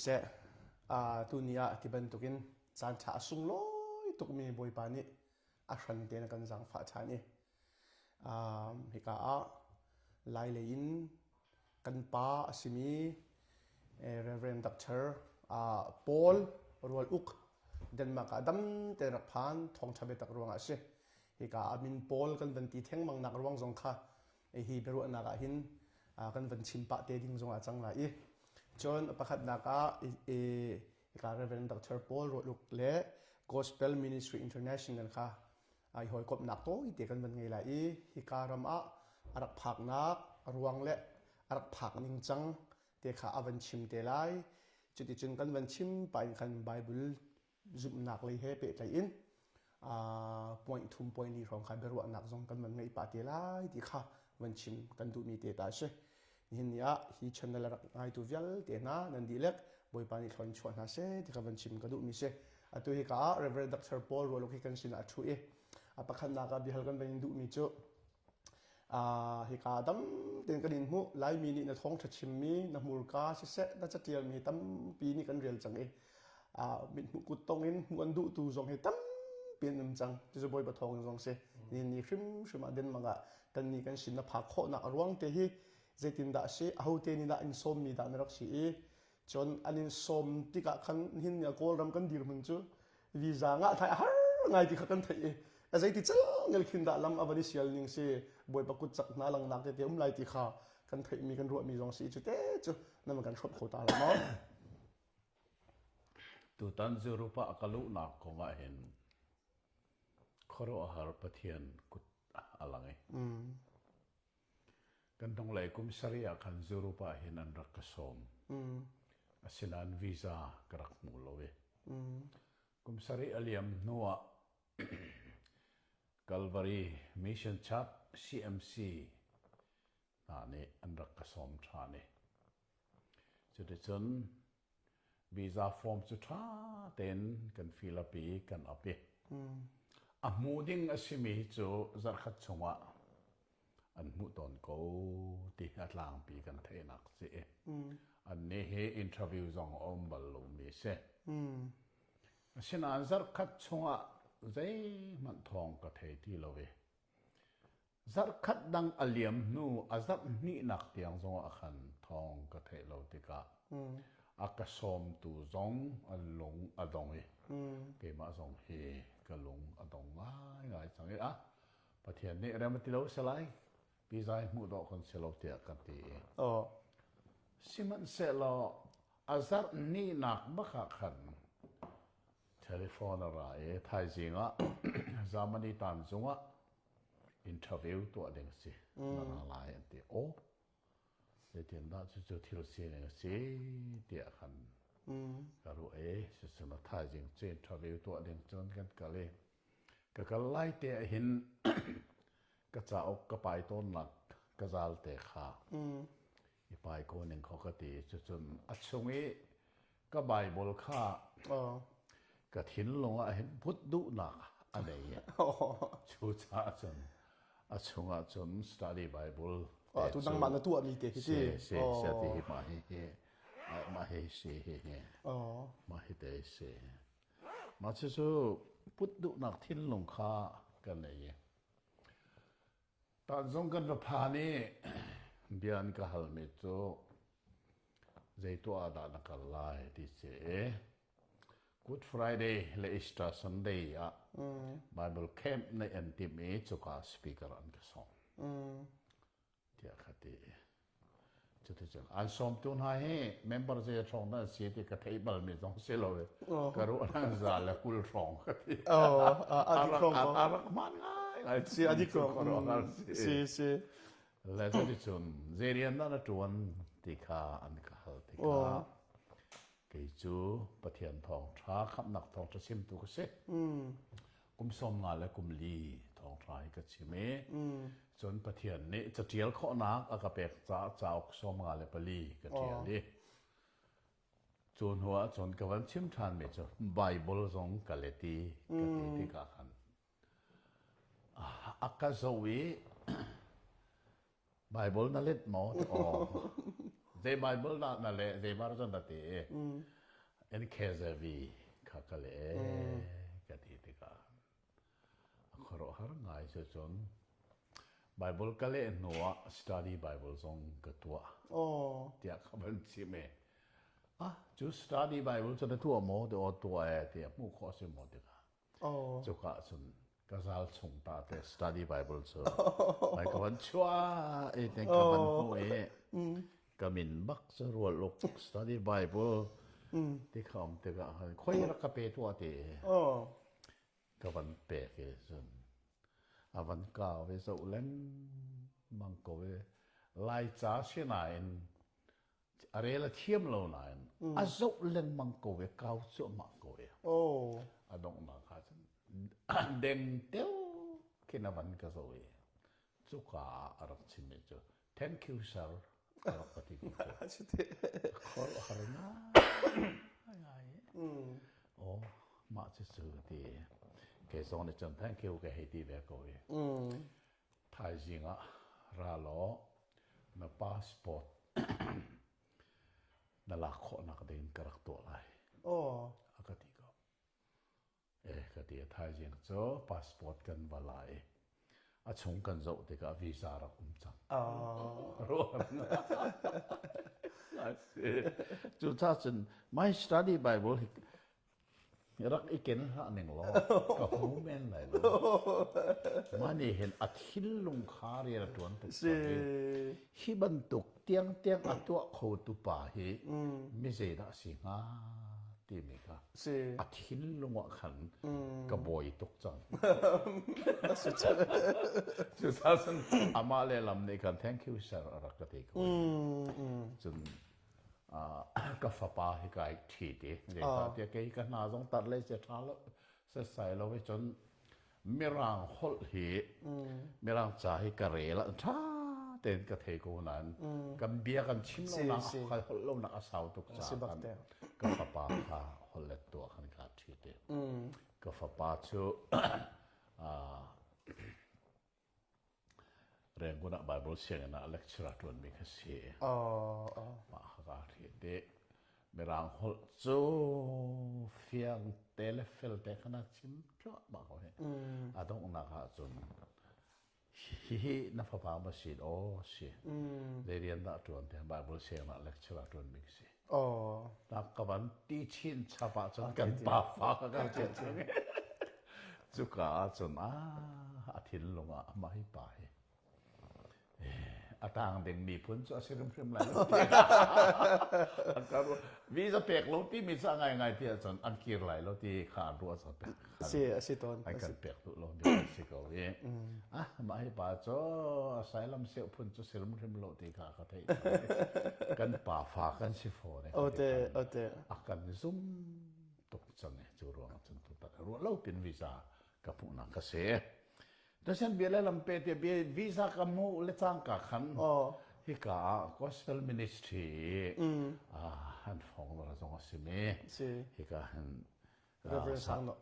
Siseh, tuni ah ti bantukin caan ṭha a sunglawi tukmi Bawipa nih a hran tein a kan zaangfah ṭhan i hika ah Lai lei in kan pa a simi Reverend Doctor Paul Rual Uk Denmark ah dam tein rak phan thawngṭha biatak ruangah a si. Hika ah min Paul kan van ti thengmang nak ruang zong kha hi biaruahnak ah hin kan van chim pah te ding zong ah cang lai i cun pakhatnak ah hika Reverend Dr. Paul Rualuk le Gospel Ministry International kha i hawikomhnak tawite kan van ngei lai i hika ram ah a rak phaknak ruang le a rak phak ning cang te kha a van chim te lai cuticun kan van chim pah in khan Bible zumhnak lei he pehtlaih in point thum point li hrawng kha biaruahnak zong kan van ngeih pah te lai ti kha van chim kan duhmi te ta a si. Nihin ni ah hi channel a rak ngaitu vialte hna nan dihlek Bawipa nih thlawin chuah hna seh ti kha van chim ka duhmi si. Atu hi ka ah Reverend Dr. Paul Rualuk hi kan sinah a ṭhu i a pakhatnak ah biahal kan van in duhmi cu hika dam tein kan in hmuh Laimi nih na thawngṭha chimmi na hmurka siseh na catialmi tampi nih kan rel cang i mithmuh kut tong in hmuh an duhtu zong hi tampi an um cang cucu Bawipa thawng in zong si ni ni hrimhrim ah Denmark ah kan nih kan sin na phak khawhnak a ruang te hi zeitindah a si ahote nih dah in sawmmi dah na rak si i Cun an in sawm tikah khan nihin ni ah Kawlram kan dirhmun cu visa ngah thai a har ngai ti kha kan theih i a zeiti cangel khin dah lam a van i sial ning si Bawipa kut cak hna langnak tete um lai ti kha kan theihmi kan ruahmi zong si cu te cu nan kan hrawmh kho ta lo maw? Tutan Europe ah ka luhnak kong ah hin khuaruahhar Pathian kut a lang i Kan hnunglei kum sarih ah khan Europe ah hin an rak ka sawm. Asinain visa ka rak hmu lo i kum sarih a liam hnu ah Calvary Mission Church CMC hna nih an rak ka sawm ṭhan i cuticun Visa form cu ṭha tein kan fill up i kan ap i a hmu ding a simi cu zarhkhat chungah an hmuh tawn ko ti a tlangpi kan theihnak si. Annih hi interview zong a um bal lomi si. Asinain zarhkhat chungah zeihmanh thawng ka thei ti lo i Zarhkhat dang a liam hnu a zarh hnihnak tiang zongah khan thawng ka theih lo tikah a ka sawmtu zong an lung a dong i keimah zong hi ka lung a dong ngaingai cang i ah Pathian nih rem a ti lo si lai pizai hmuh dawh kan si lo tiah ka ti i sihmanhsehlaw a zarh hnihnak bak ah khan telephone a ra i thaizing ah Germany tanzung ah interview tuah ding si na ra lai an ti aw zeitin dah cucu thil sining a si tiah khan ka ruah i sisina thaizing cu interview tuah ding cun kan kal i ka kal lai te ah hin ka cauk ka pai tawnnak ka zal te kha i pai ko ning kho ka ti cucun a chung i ka Bible kha ka thinlung ah hin put duhnak a nei. Cucaah cun a chungah cun study Bible tu nangmah na tuahmi te hi si si si ti hi mah hi hi mah hi si hi hi mah hi te si mah cu put duhnak thinlung kha ka nei. Tanzung kan va phan i bia an ka halmi cu zei tuah ah dah na kal lai ti si i Good Friday le Easter Sunday ah Bible camp na an timh i cuka speaker an ka sawm. Tiah ka ti. Cuticun an sawmtu hna hi member zei hrawng dah an si ti ka theih balmi zong si lo i ka ruah nan za le 20 hrawng ka ti. A rak hmaan ngaingai. Si a dik ko. Si si. Le cuticun zei rian dah na ṭuan ti kha an ka hal tikah Kei cu Pathian thawngṭha khamhnak thawngṭha chimtu ka si. Kum 50 le kum li thawngṭha hi ka chim i cun Pathian nih caṭial khawhnak a ka pek caah cauk 54 ka ṭial i cu hnu ah cun ka van chim ṭhanmi cu Baibal zong ka let i ka ti tikah khan a ka zoh i Baibal na let maw? Aw. Zei Bible dah na leh, zei version na ti i NKZV kha ka leh ka ti tikah a khuaruahhar ngai cu cun Bible ka leh hnu ah study Bible zong ka tuah tiah ka van chim i ah cu study Bible cu na tuah maw ti aw tuah e tiah hmuh khawh a si maw tikah Cuka cun ka zal chung ta te study Bible cu mai ka van chuah i ten ka van hmuh i ka min bak cu rual uk study Bible ti kha um tikah khan khoi rak ka pe tuah ti ka van pek i cun a van kau i zoh lengmang ko i Laica sinain A rel a thiam lo nain a zoh lengmang ko i kau cuahmah ko i a donghnak ah cun deng teu khin a van ka zoh i cuka ah a rak chimmi cu thank you sir a rak ka ti ko. Khuaruahhar ngai. Oh, mah cu cu ti kei zong nih cun thank you ka hei ti ve ko i Thaizing ah ra law na passport na lak khawhnak ding ka rak tuah lai. A ka ti ko. Eh ka ti thaizing cu passport kan va la i a chung kan zoh tikah visa rak um cang. Cucaah cun my study Bible hi Rak i ken hlah ning law ka hmu men lai lo. Mah nih hin a thinlung kha rian a ṭuan tuk cang i hi bantuk tiangtiang a tuah khotu pa hi mi zeidah a si hnga timi kha a thinlung ah khan ka bawi tuk cang. Cucaah cun amah lehlam nih khan thank you sir a rak ka ti ko. Cun ka fapa hi kai ṭhit i zeicahtiah kei ka hna zong tar le se ṭha lo setsai lo i cun mirang holh hi mirang ca hi ka rel ah ṭha tein ka thei ko nain kan bia kan chim lonak kan holh lonak a sau tuk caah khan ka fapa kha holh let tuah khan kaa ṭhit i ka fapa cu Rangoon ah Bible sianginn ah lecturer ṭuanmi ka si. Mah kha kaa ṭhit i Mirang holh cu fiang te le fel te khan a chim thluahmah ko hi. A donghnak ahcun hihi na fapa ma si aw si. Zei rian dah ṭuan ti Bible sianginn ah lecturer ṭuanmi ka si. Ta ka van ti chin chap ahcun kan pa fa ka kan cang. Cuka ahcun ah a thinlung ah amah hi pa hi a tang ding miphun cu a si hrimhrim lai lo visa pek lo timi cu a ngaingai ti ahcun an kir lai lo ti kha an ruah cang pek si a si tawn an kan pek duh lo mi a si ko i ah mah hi pa cu asylum seuh phun cu si hrimhrim lo ti kha ka theih kan pa fa kan si fawn ote ote a kan zum tuk cang i cu ruang cun tutan ruah lo pin visa ka hmuhnak ka si. Tuchan bia le lampe te bia visa ka hmuh le cangka khan hika ah gospel ministry an fong ra zong a si mi hika hin Reverend Sangno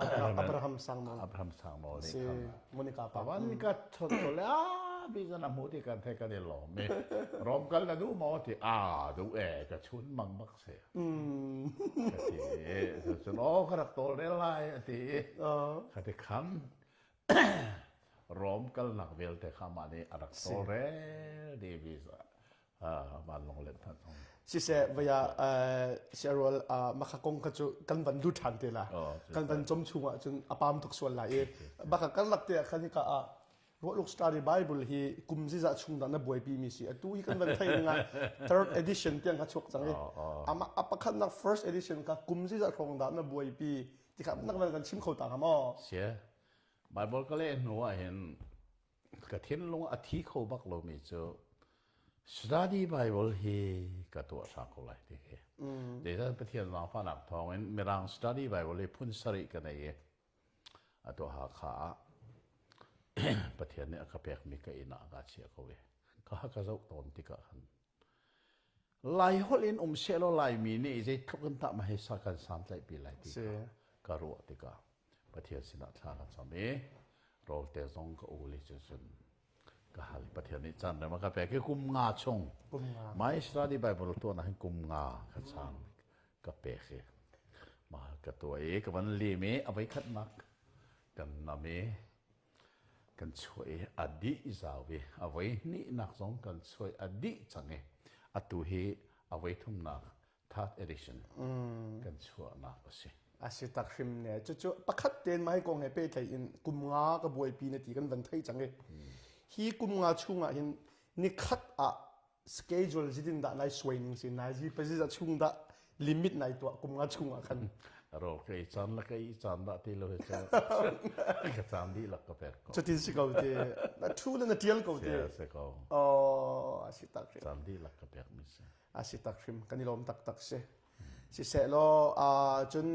Abraham Sangno Abraham Sangno nih khan Monica pa van ka thot to le a visa na hmu ti kan the kan i lawm mi rom kal na duh maw ti a duh e ka chun mang bak si ka ti cun aw ka rak tawlrel lai a ti i ka ti kham Rom kalnak vialte kha mah nih a rak tawlrel dih visa vanlawng let hna zong siseh vaya siarual makha kong kha cu kan van du ṭhan te la kan van com chung ah cun a pam tuk sual lai i baka kan lak te ah khan hika ah Ruahluk Study Bible hi kum zizah chung dah na buaipi mi si. Atu hi kan van thei ning ah third edition tiang kha chuak cang i ama a pakhatnak first edition kha kum zizah hrawng dah na buaipi ti kha nak van kan chim kho ta hnga maw? Sia. Bible ka leh hnu ah hin ka thinlung a thi kho bak lomi cu study Bible hi ka tuah hram ko lai ti hi. Zeicahtiah Pathian zaangfahnak thawngin Mirang study Bible hi phun sarih ka nei i Atu Hakha ah Pathian nih a ka pekmi ka inn ah kaa chiah ko i ka ka zoh tawn tikah khan Laiholh in um sehlaw Laimi nih zeitluk in tah ma hei sa kan santlaihpi lai ti kha ka ruah tikah Pathian sinah thla ka cam i rawlte zong ka ul i cucun. Ka hal Pathian nih caan rem a ka pek i kum nga chung. Kum nga. My study Bible tuan ah hin kum nga ka caan ka pek i mah ka tuah i ka van lim i a voikhatnak kan nam i kan chuah i a dih zau i a voi hnihnak zong kan chuah i a dih cang i atu hi a voi thumnak third edition kan chuahnak a si. A si tak hrim ne. Cucu pakhat tein mai kong he pehtlaih in kum nga ka buaipi na ti kan van thei cang i hi kum nga chungah hin nikhat ah schedule zitin dah nai suai ning si nai zi pazi za chung dah limit nai tuah kum nga chung ah khan ro kai caan la kai caan dah ti lo he cu ka caan dih lak ka pek ko cutin si ko te na thu le na tial ko te si ko oh a si tak hrim caan dih lak ka pek mi si a si tak hrim kan i lawm tak tak si siseh law cun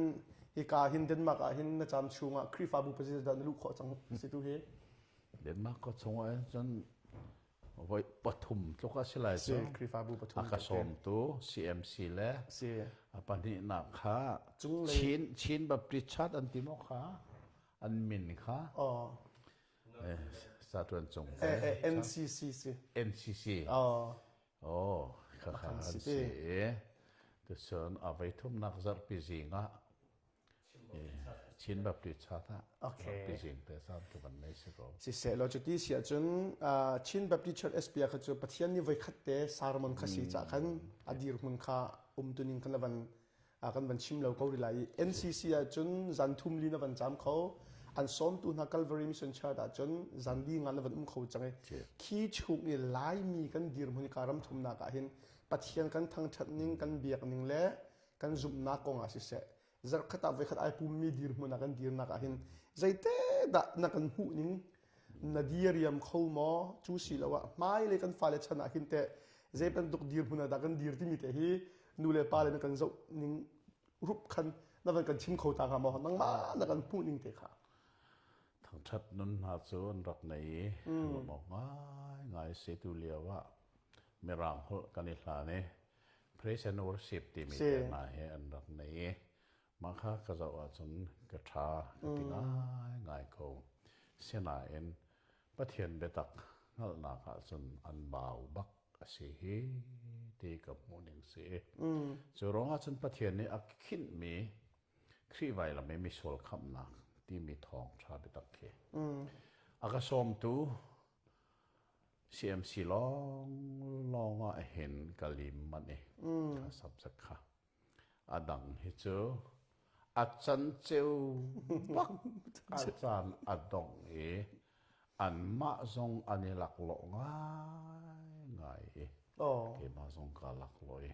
hika hin Denmark ah hin na cam chungah Khrihfabu pazi dah na luh khawh cang si tu hi Denmark ko chungah cun voi pathum tluk a si lai cu. Khrihfabu pathum a ka sawmtu CMC le si a pahnihnak kha Chin Chin Baptist Church an ti maw kha an min kha oh sa tuan cung NCC si NCC oh oh kha kha an si tucun a voi thumnak zarhpi zing ah Chin Baptist Church ah Okay. Baptist te san tu kan nei si ko. Siseh law cuti si ahcun Chin Baptist Church SPA kha cu Pathian nih voikhat te sermon kha si cah khan a dirhmun kha umtuning kan van kan van chim lo ko rih lai i NCC ahcun zan thum li na van cam kho an sawmtu hna Calvary Mission Church ahcun zan li nga na van um kho cang i khi chung i Laimi kan dirhmun ka ram thumnak ah hin Pathian kan thangṭhat ning kan biak ning le kan zumhnak kong ah siseh zarhkhat ah voikhat ai pummi dirhmun ah kan dirnak ah hin zeite dah na kan hmuh ning na diriam kho maw cu si lo ah hmailei kan fale chan ah hin teh zei bantuk dirhmun ah dah kan dir timi te hi nu le pa le na kan zoh ning rup khan na van kan chim kho ta hnga maw nangmah na kan hmuh ning te kha Thangṭhat nun hna cu an rak nei i lawmh awk ngaingai si tu lio ah Mirang holh kan i hlan i Praise and worship timi te hna hi an rak nei i mah kha ka zoh ahcun ka ṭha ka ti ngaingai ko. Sinain Pathian biatak hngalhnak ahcun an bau bak a si hi ti ka hmuh ning si. Cu ruangah cun Pathian nih a khinhmi Khrih vailam i misual khamhnak timi thawngṭha biatak khi a ka sawmtu CMC lawnglawng ah hin ka lim manh i kha subject kha a dang hi cu a canceu bak a caan a dongh i anmah zong an i laklawh ngaingai i keimah zong kaa laklawh i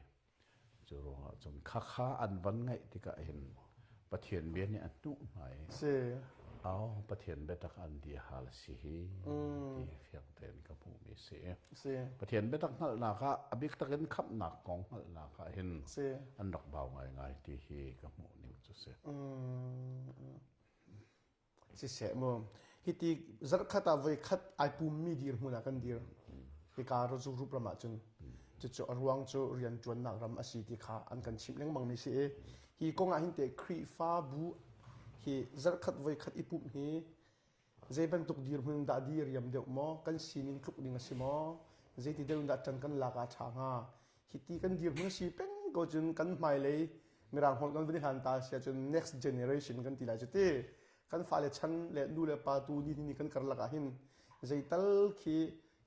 Cu ruangah cun khakha an van ngaih tikah hin Pathian bia nih a hnuh hna i si au Pathian biatak an di hal si hi ti fiang tein ka hmuhmi si. Si. Pathian biatak hngalhnak ah a bik takin khamhnak kong hngalhnak ah hin si. an rak bau ngaingai ti hi ka hmuh ning cu si. Siseh mu hiti zarhkhat ah voikhat ai pummi dirhmun ah kan dir. Hika Zurup ram ahcun cucu a ruang cu rianṭuannak ram a si ti kha an kan chimh lengmang mi si i hi kong ah hin teh Khrihfabu hi zarhkhat voikhat i pumh hi zei bantuk dirhmun dah diriam deuh maw kan sining tluk ding a si maw zeiti deuh in dah ṭan kan lak ah a ṭha hnga hiti kan dirhmun a si peng ko cun kan hmailei Mirang holh kan van i hlan ta si ahcun next generation kan ti lai cu ti. Kan fale chan le nu le pa tu ni ni kan karlak ah hin zeital khi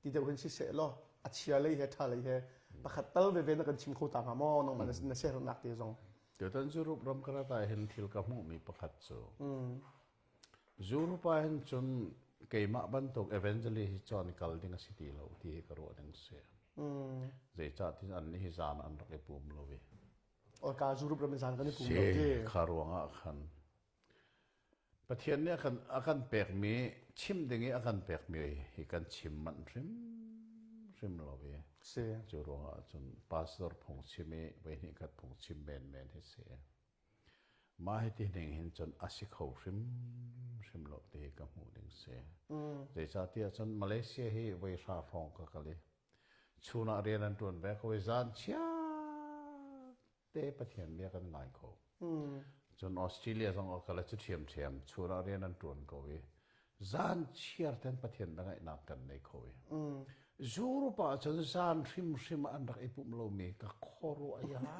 ti deuh hin siseh law a chia lei he ṭha lei he pakhat tal veve na kan chim kho ta hnga maw nangmah na siaherhnak te zong. Tutan Europe ram ka rat ah hin thil ka hmuhmi pakhat cu Europe ah hin cun keimah bantuk evangelist hi cawn kal ding a si ti lo ti hi ka ruah ding si. Zeicahtiah an nih hi zan an rak i pum lo i. Ka Europe ram in zan kan i pum lo ti. Kha ruangah khan Pathian nih a kan a kan pekmi chim ding i a kan pekmi hi kan chim manh hrimhrim lo i Si. cu ruangah cun pastor phung chim i voihnih khat phung chim menmen hi si. Mah hi ti ning hin cun a si kho hrimhrim lo ti hi ka hmuh ding si. Zeicahtiah cun Malaysia hi voi hra hrawng ka kal i Chun ah rian an ṭuan ve ko i zan chiat te Pathian bia kan ngai kho. Cun Australia zong a kal cu ṭhiamṭhiam chun ah rian an ṭuan ko i. Zan chiar ten Pathian biangaihnak kan nei kho i. Europe ah cun zan hrimhrim an rak i pumh lomi ka khuaruah ai ha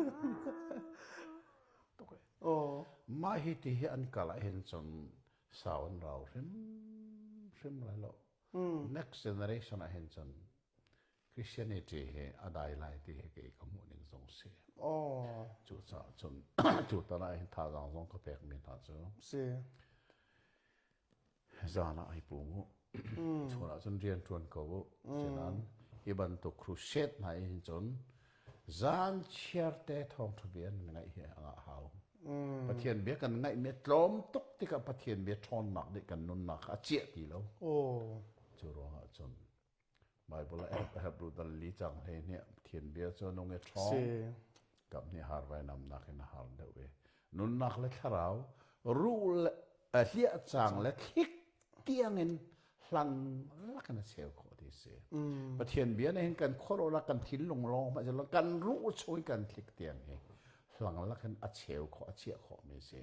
tuk Oh. Mah hi ti hi an kal ah hin cun sau an rau hrim hrim lai lo. Next generation ah hin cun Christianity hi a dai lai ti hi kei ka hmuh ning zong si. Oh. Cucaah cun tutan ah hin thazaang zong ka pek mi hna cu. Si. Zan ah ai pum u. Chun ah cun rian ṭuan ko u. Sinain hi bantuk crusade hna hin cun zan chiarte thawngṭha bia nan ngaih hi a ngah hau. Pathian bia kan ngaihmi tlawm tuk tikah Pathian bia ṭhawnnak nih kan nunnak kha a ciah ti lo. Oh. Cu ruangah cun Bible ah Hebrew dal li cang hlei nih Pathian bia cu nung i ṭhawng. Kam nih har vai namnak in a har deuh i nunnak le thlarau ruh le hliah cang le thlik tiangin hlang lakin a cheu khawh ti si. Pathian bia nih hin kan khuaruah kan thinlung lawng hmanh kan ruh chung kan thlik tiang hi hlang lakin a cheu khawh a chiah khawh mi si.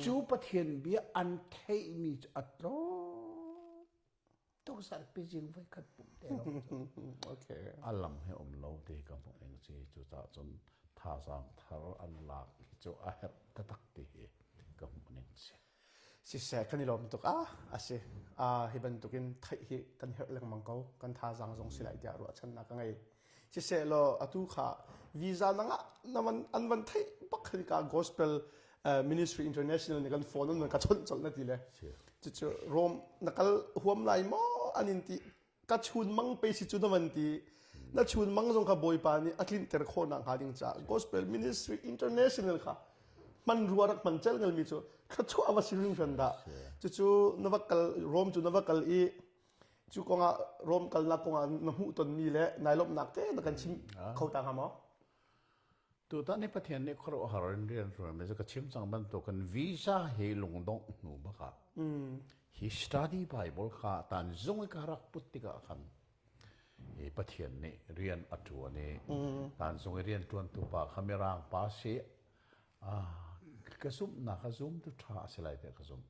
Cu Pathian bia an theihmi cu a tlawm tuk zarhpi zing voi khat pumh te okay. A lam he um lo ti ka hmuh ning si cucaah cun thazaang thar an lak hi cu a herh taktak ti hi ka hmuh ning si. Siseh kan i lawm tuk ah a si. Hi bantukin theih hi kan herh lengmang ko kan thazaang zong si lai tiah ruahchannak ka ngei. Siseh law atu kha visa na ngah na van an van theih bak ka gospel ministry international nih kan phone an van ka chawnh colh na ti le cucu Rome na kal huam lai maw an in ti ka chun mang pe si cu na van ti na chun mang zong kha bawipa nih a tlinter khawh nak hnga ding caah gospel ministry international kha hman rua rak hman cel ngal mi cu thluachuah va si hringhran dah cucu na va kal Rome cu na va kal i Cu kongah Rom kalnak kongah na hmuh tonmi le nai lawmhnak te na kan chim kho ta hnga maw? Tutan hi Pathian nih khuaruahhar in rian ruan cu ka chim cang bantukin visa hi lungdongh hnu bak ah hi study Bible kha tan zung i ka rak put tikah khan hi Pathian nih rian a ṭuan i tan zung i rian ṭuantu pa kha mirang pa si ka zumhnak a zumtu ṭha a si lai tiah ka zumh.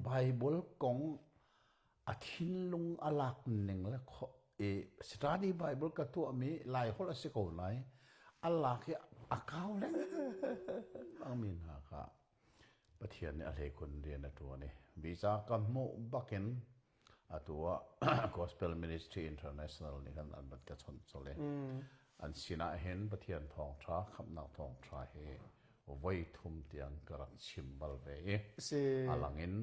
Bible kong a thinlung a lak ning le i study Bible ka tuahmi Laiholh a si ko lai a lak i a kau lengmang mi hna kha Pathian nih a hleikhun rian a ṭuan i visa ka hmuh bakin atu ah Gospel Ministry International nih khan an van ka chawnh colh i an sinah hin Pathian thawngṭha khamhnak thawngṭha hi voi thum tiang ka rak chim bal ve i a langin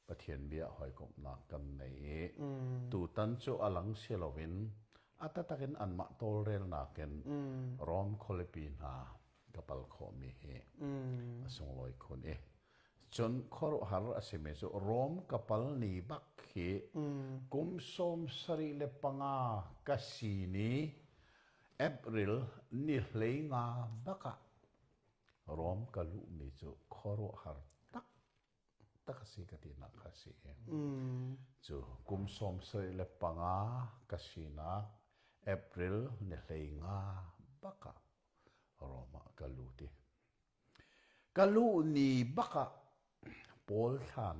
Pathian bia hawikomhnak kan nei i tutan cu a lang si loin a taktak in anmah tawlrelnak in Rom khualipi hna ka pal khawhmi hi a sunglawi khun i cun khuaruahhar a simi cu Rom ka pal ni bak hi kum 75 ka si ni April ni 15 bak ah Rom ka luhmi cu khuaruahhar tak tak a si ka tinak kha a si. Cu kum 75 ka sinak April ni 15 bak ah Rome ah ka lut i ka luh ni bak ah Paul thlan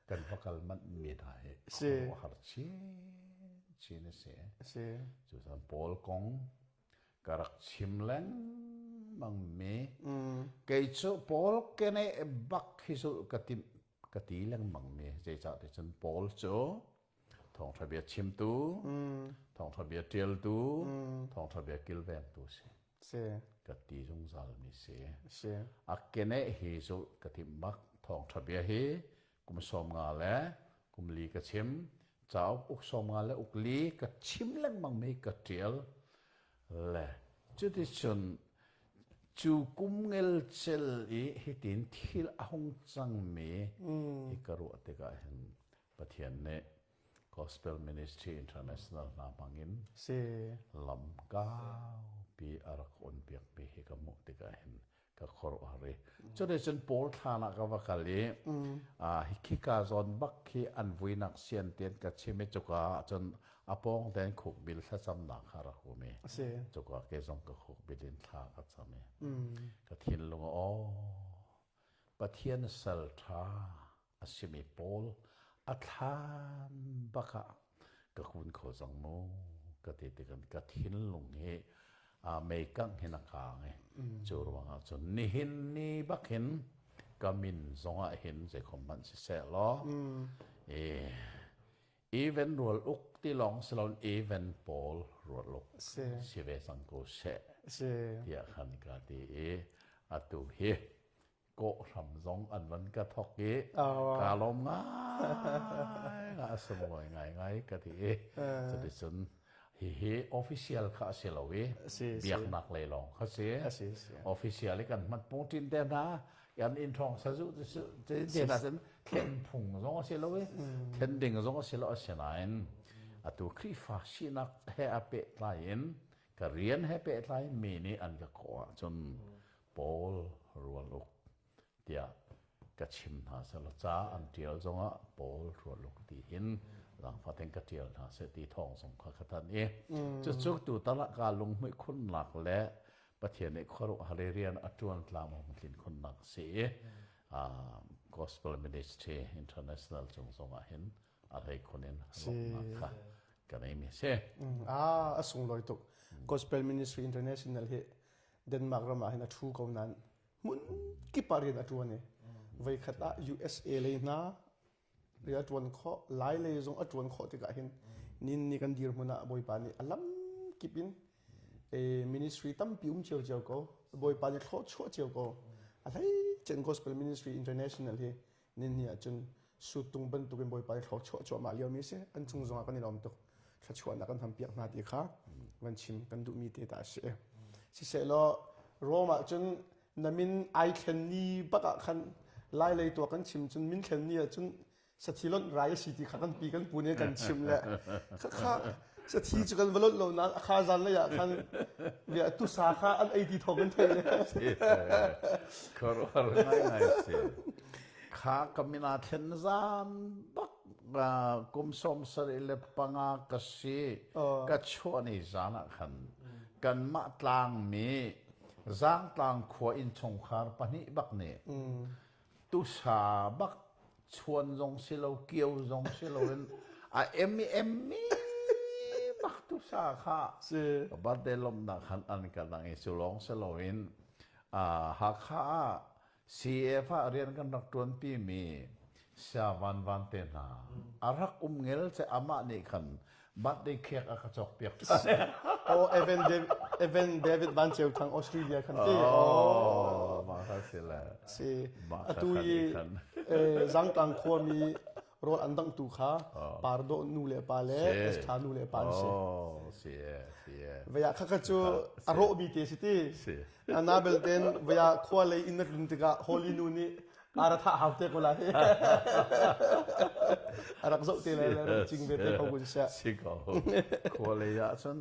kan va kal manh mi hna hi khuaruahhar chin chin a si. Cucaah Paul kong ka rak chim lengmang mi kei cu Paul kene bak hi zulh ka timh ka ti lengmang mi zeicah ti cun Paul cu thawngṭha bia chimtu thawngṭha bia ṭialtu thawngṭha bia kilvengtu si si ka ti zungzal mi si si a kene hi zulh ka timh bak thawngṭha bia hi kum 50 le kum li ka chim cauk uk 50 le uk li ka chim lengmang mi ka ṭial le cuticun cu kum ngelcel i hitin thil a hung cangmi hi ka ruah tikah hin Pathian nih Gospel Ministry International hna hmangin si lam kaupi a rak on piakmi hi ka hmuh tikah hin ka khuaruahhar i cuticun Paul thlan ah ka va kal i khika zawn bak khi an vuinak sian tian ka chim i cuka ah cun a pawng tein khukbil thlacamnak kha rak um i cuka ke zong ka khukbil in thla ka cam i ka thinlung aw Pathian sal ṭha a simi Paul. A thlan bak ah ka kun kho cang mu ka ti tikhan ka thinlung hi meikangh hin a kaang i cu ruangah cun nihin ni bak hin ka min zongah hin zeikhom hmanh siseh law even rual uk ti lawng si loin even pawl rual uk si ve cang ko seh tiah khan ka ti i atu hi kawhhram zong an van ka thok i kaa lawm ngai a sunglawi ngaingai ka ti i cuticun hihi official kha a si lo i biaknak lei lawng kha si. Official i kan hmat pungṭin te hna kan inn ṭhawng sazu te hna cun thlen phung zong a si lo i thlen ding zong a si lo. Asinain atu Khrihfa sinak he a pehtlai in ka rian he pehtlai mi nih an ka kawh ahcun Paul Rual Uk tiah ka chim hna selaw ca an ṭial zongah Paul Rual Uk ti hin zaangfah ka ṭial hna seh ti thawng zong kha ka thanh i cucu tutan ah kaa lunghmuih khunnak le Pathian nih khuaruahhar i rian a ṭuan tlam a hung tlin khunnak a si i Gospel Ministry International cung zongah hin a hleikhun in lawmhnak kha ka neimi a si. Ah, a sunglawi tuk. Gospel Ministry International hi Denmark ram ah hin a ṭhu ko nain hmun kip ah rian a ṭuan i voikhat ah USA lei hna rian a ṭuan khawh, Lai lei zong a ṭuan khawh tikah hin nin ni kan dirhmun ah Bawipa nih a lam kip in ministry tampi um cio ko. Bawipa nih thlawhchuah cio ko. A hleicen Gospel Ministry International hi Ninni ahcun suttung bantukin Bawipa i thluachuah cuahmah liomi a si. An cung zongah kan i lawm tuk. Thluachuahnak kan hampiak hna ti kha van chim kan duhmi te ta a si. Sisehlaw Rome ahcun na min ai thlen ni bak ah khan Lai lei tuah kan chim cun min thlen ni ahcun sathi lonh rai a si ti kha kan pi kan pu nih kan chim le khakha Sathi cu kan va lonh lo nain a kha zan lei ah khan bia tusa kha an ei ti thawng kan theih le. Khuaruahhar ngaingai si. Kha ka min aa thlen zan bak kum 75 ka si. Ka chuah ni zan ah khan kanmah tlangmi Zangtlang khua innchungkhar pahnih bak nih tusa bak chuan zong si lo kio zong si loin a em i em mi bak tusa kha birthday lawmhnak khan an ka dang i cu lawng si loin Hakha ah CF ah rian kan rak ṭuanpi mi Sia Van Van te hna a rak um ngel che amah nih khan birthday cake a ka cawk piak Oh, Evan David, Evan David Van Ceu Thang Australia khan te. Oh, mah kha si le. Si. Atu i Zangtlang khuami rawl an dangh tu kha Pardo nu le pa le Estha nu le pa an si. Oh, si si. Vaya kha kha cu a rawh mi te si ti. Ana belten vaya khua lei in na tlun tikah Holy nu nih Ara thah hau te ko lai. A rak zoh te lai le rak cing ve te ko kun sia. Si ko. Khua lei ah cun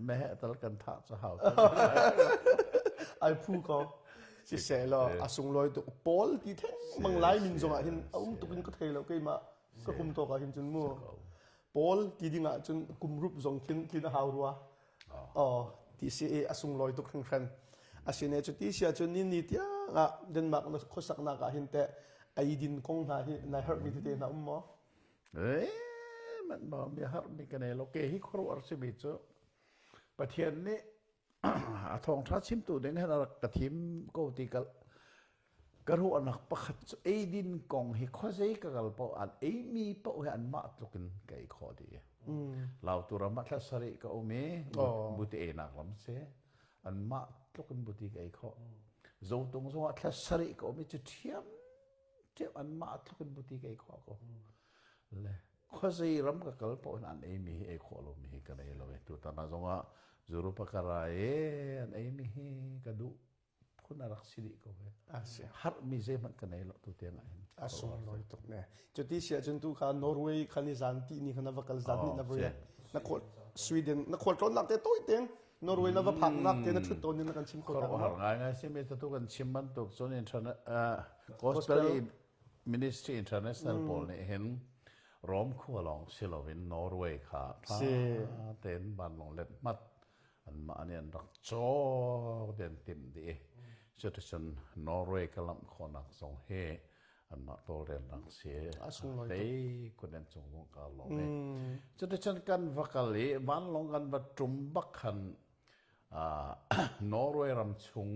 meheh tal kan thah cu hau. Ai phu ko. Siseh law a sunglawi tuk Paul ti theng mang lai min zong ah hin a um tuk in ka thei lo keimah ka kum tawk ah hin cun mu. Paul ti ding ah cun kum rup zong khin tlin a hau rua. Aw, ti si i a sunglawi tuk hringhran. Asine cu ti si ahcun ni ni tiang ah Denmark na khuasaknak ah hin teh eidin kong hna hi nai harhmi tete hna um maw? Eh, man ba mi harhmi ka nei lo. Ke hi khuaruahar simi cu Pathian nih a thawngṭha chimtu ding hin a rak ka thim ko ti ka Ka ruahnak pakhat cu eidin kong hi khuazei ka kal paoh an eimi paoh hi anmah tluk in ka ei khawh dih. Lautu ram ah thla sarih ka um i buti einak ram si. Anmah tluk in buti ka ei khawh. Zotung zong ah thla sarih ka um i cu ṭhiam ṭhiam anmah tluk in buti ka ei khawh ko. Le khuazei ram ka kal paoh in an eimi hi ei khawh lomi hi ka nei lo i tutan ah zong ah Zurupa ka ra i an eimi hi ka duh phun a rak si dih ko he. Harmi zeihmanh ka nei lo tu tiang ah hin. A sunglawi tuk ne. Cuti si ahcun tu kha Norway khan i zan ti ni khan na va kal zan ni na va na khual Sweden na khual tlawnnak te tawi teng Norway na va phaknak te na thut tawn in na kan chim kho ta. Har ngai ngai si mi tu kan chim bantuk cun internet Gospel Ministry International pawl nih hin Rome khua lawng si loin Norway kha tha tein vanlawng let hmat anmah nih an rak cawk den timh dih i cuticun Norway ka lamh khawhnak zong hi. Anmah tawlrelnak si. Hlei kun an cung zong ka lawm i. Cuticun kan va kal i vanlawng kan va ṭum bak khan Norway ram chung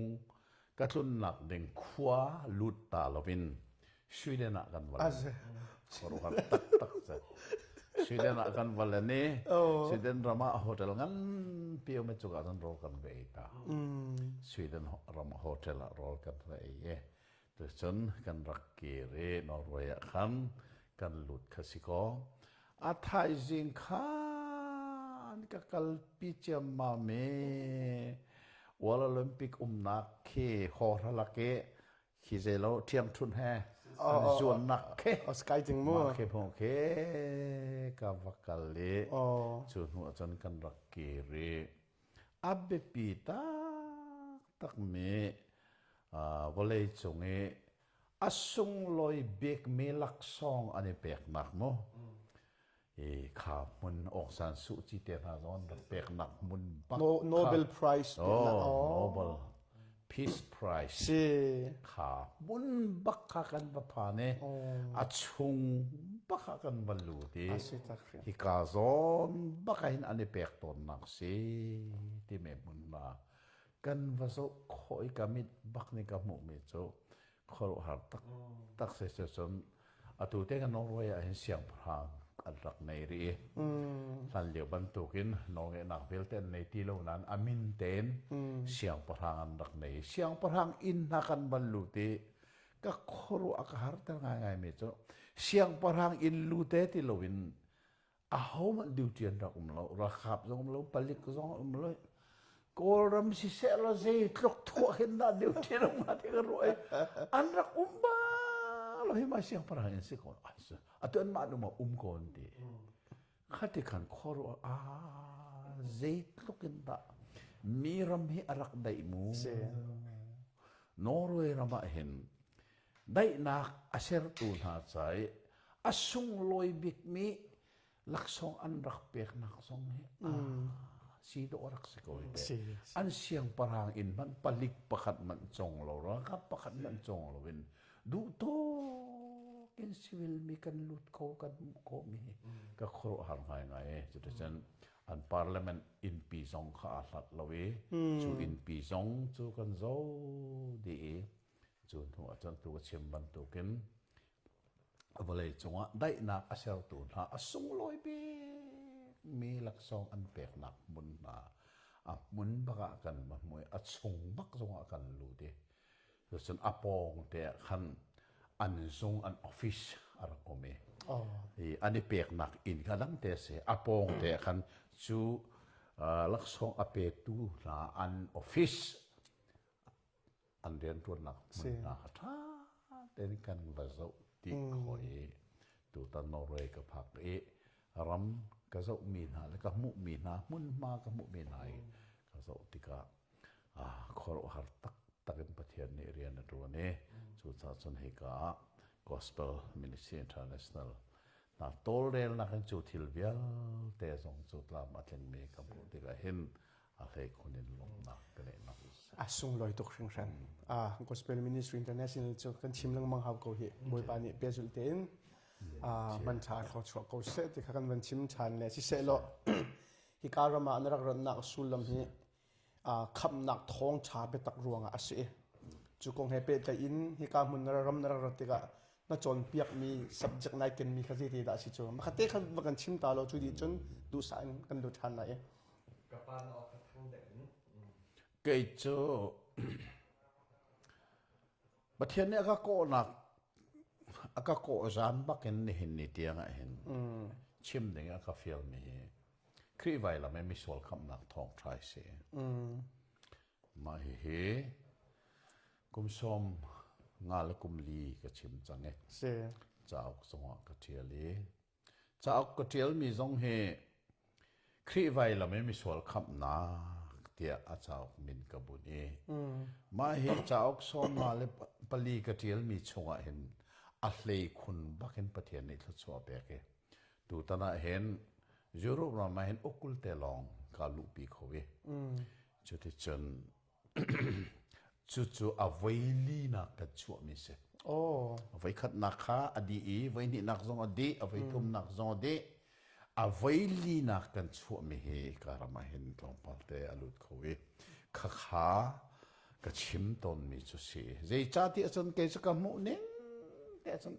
ka tlunnak ding khua lut ta loin Sweden ah kan va khuaruahhar taktak cu. Sweden ah kan va len i Sweden ram ah hotel nganpi um i cuka cun rawl kan va ei ta. Sweden ram hotel ah rawl kan va ei i Tucun kan rak kir i Norway ah khan kan lut kha si kaw a thaizing khan ka kalpi ciammam i World Olympic umnak khi hawhra i khi zeilo ṭhiangṭhunh he an zuannak khi skating mu mah khi hmuh khi ka va kal i cu hnu ahcun kan rak kir i a biapi taktakmi vawleicung i a sunglawi bikmi laksawng an i peknak mu i kha hmun Aung San Suu Kyi te hna zong an rak peknak hmun bak Nobel Prize oh, Nobel Peace Prize si kha hmun bak kha kan va phan i a chung bak ah kan va lut i hika zawn bak ah hin an i pek tawnnak si timi hmun hna kan va zoh khawh i ka mit bak nih ka hmuhmi cu khuaruahhar taktak si cu cun atu te kan Norway ah hin siangpahrang an rak nei rih i hlan lio bantukin nawlngeihnak vialte an nei ti lo nain a min tein siangpahrang an rak nei siangpahrang inn hna kan van lut i ka khuaruah ka harter ngaingaimi cu siangpahrang inn lute ti loin ahohmanh duty an rak um lo ralkap zong um lo palik zong um lo kawlram siseh law zeitluk thuah hin dah duty an um hnga ti ka ruah i an rak um bal lo hi mai siangpahrang in si ko atu anmah an um ah um ko an ti khati khan khuaruah a zeitluk in dah mi ram hi a rak daih mu Norway ram ah hin daihnak a sertu hna ca i a sunglawi bikmi laksawng an rak peknak zong hi si dawh rak si ko hi te. An siangpahrang inn hmanh palik pakhat hmanh cong lo, ralkap pakhat hmanh cong lo in duh tawk in civil mi kan lut kho kan hmuh khawhmi hi ka khuaruahhar ngaingai. Cuticun an parliament innpi zong kha aa hlat lo i cu innpi zong cu kan zoh dih i Cu hnu ah cun tu ka chim bantukin vawlei cungah daihnak a sertu hna a sunglawi bikmi laksawng an peknak hmun hna a hmun bak ah kan va hmu i a chung bak zongah kan lut i cucun a pawng te ah khan an zung an office a rak um i i an i peknak inn kha dang te a si a pawng te ah khan cu laksawng a petu hna an office an rianṭuannak hmun hna kha ṭha tein kan va zoh ti khawh i tutan Norway ka phak i ram ka zohmi hna le ka hmuhmi hna hmunhma ka hmuhmi hna i ka zoh tikah khuaruahhar taktak in Pathian nih rian a ṭuan i cucaah cun hika ah Gospel Ministry International hna tawlrelnak in cu thil vialte zong cu tlam a tlingmi ka hmuh tikah hin a hleikhun in lawmhnak ka neihnak a sunglawi tuk hringhran. Ah, Gospel Ministry International cu kan chim lengmang hau ko hi. Bawipa nih pehzulh tein ah man ṭha thluachuah ko seh ti kha kan van chim ṭhan le siseh law hika ram ah na rak ratnak sullam hi khamhnak thawngṭha biatak ruangah a si. Cu kong he pehtlaih in hika hmun na ram na rak rat tikah na cawnpiakmi subject nai kenmi kha zeiti dah a si cu makhat te kha va kan chim ta law cu dih cun duhsah in kan lut ṭhan lai i. Ka pa na aw kha thang deuh in. Kei cu Pathian nih a ka kawhnak a ka kawh zan bak in nihin ni tiang ah hin chim ding a ka fialmi hi Khrih vailam i misual khamhnak thawngṭha a si. Mah hihi kum 15 le kum li ka chim cang i cauk zongah ka ṭial i cauk ka ṭialmi zong hi Khrih vailam i misual khamhnak tiah a cauk min ka bunh i mah hi cauk 54 ka ṭialmi chungah hin a hleikhun bakin Pathian nih thluachuah a pek i Tutan ah hin Europe ram ah hin ukul te lawng kaa luhpi kho i cuticun cucu a voilinak kan chuahmi si. Oh. Voi khatnak kha a dih i voi hnihnak zong a dih, a voi thumnak zong a dih. A voi linak kan chuahmi hi ka ram ah hin tlawmpal te a lut kho i khakha ka chim tawnmi cu si. Zeicahtiah cun kei cu ka hmuh ning te cun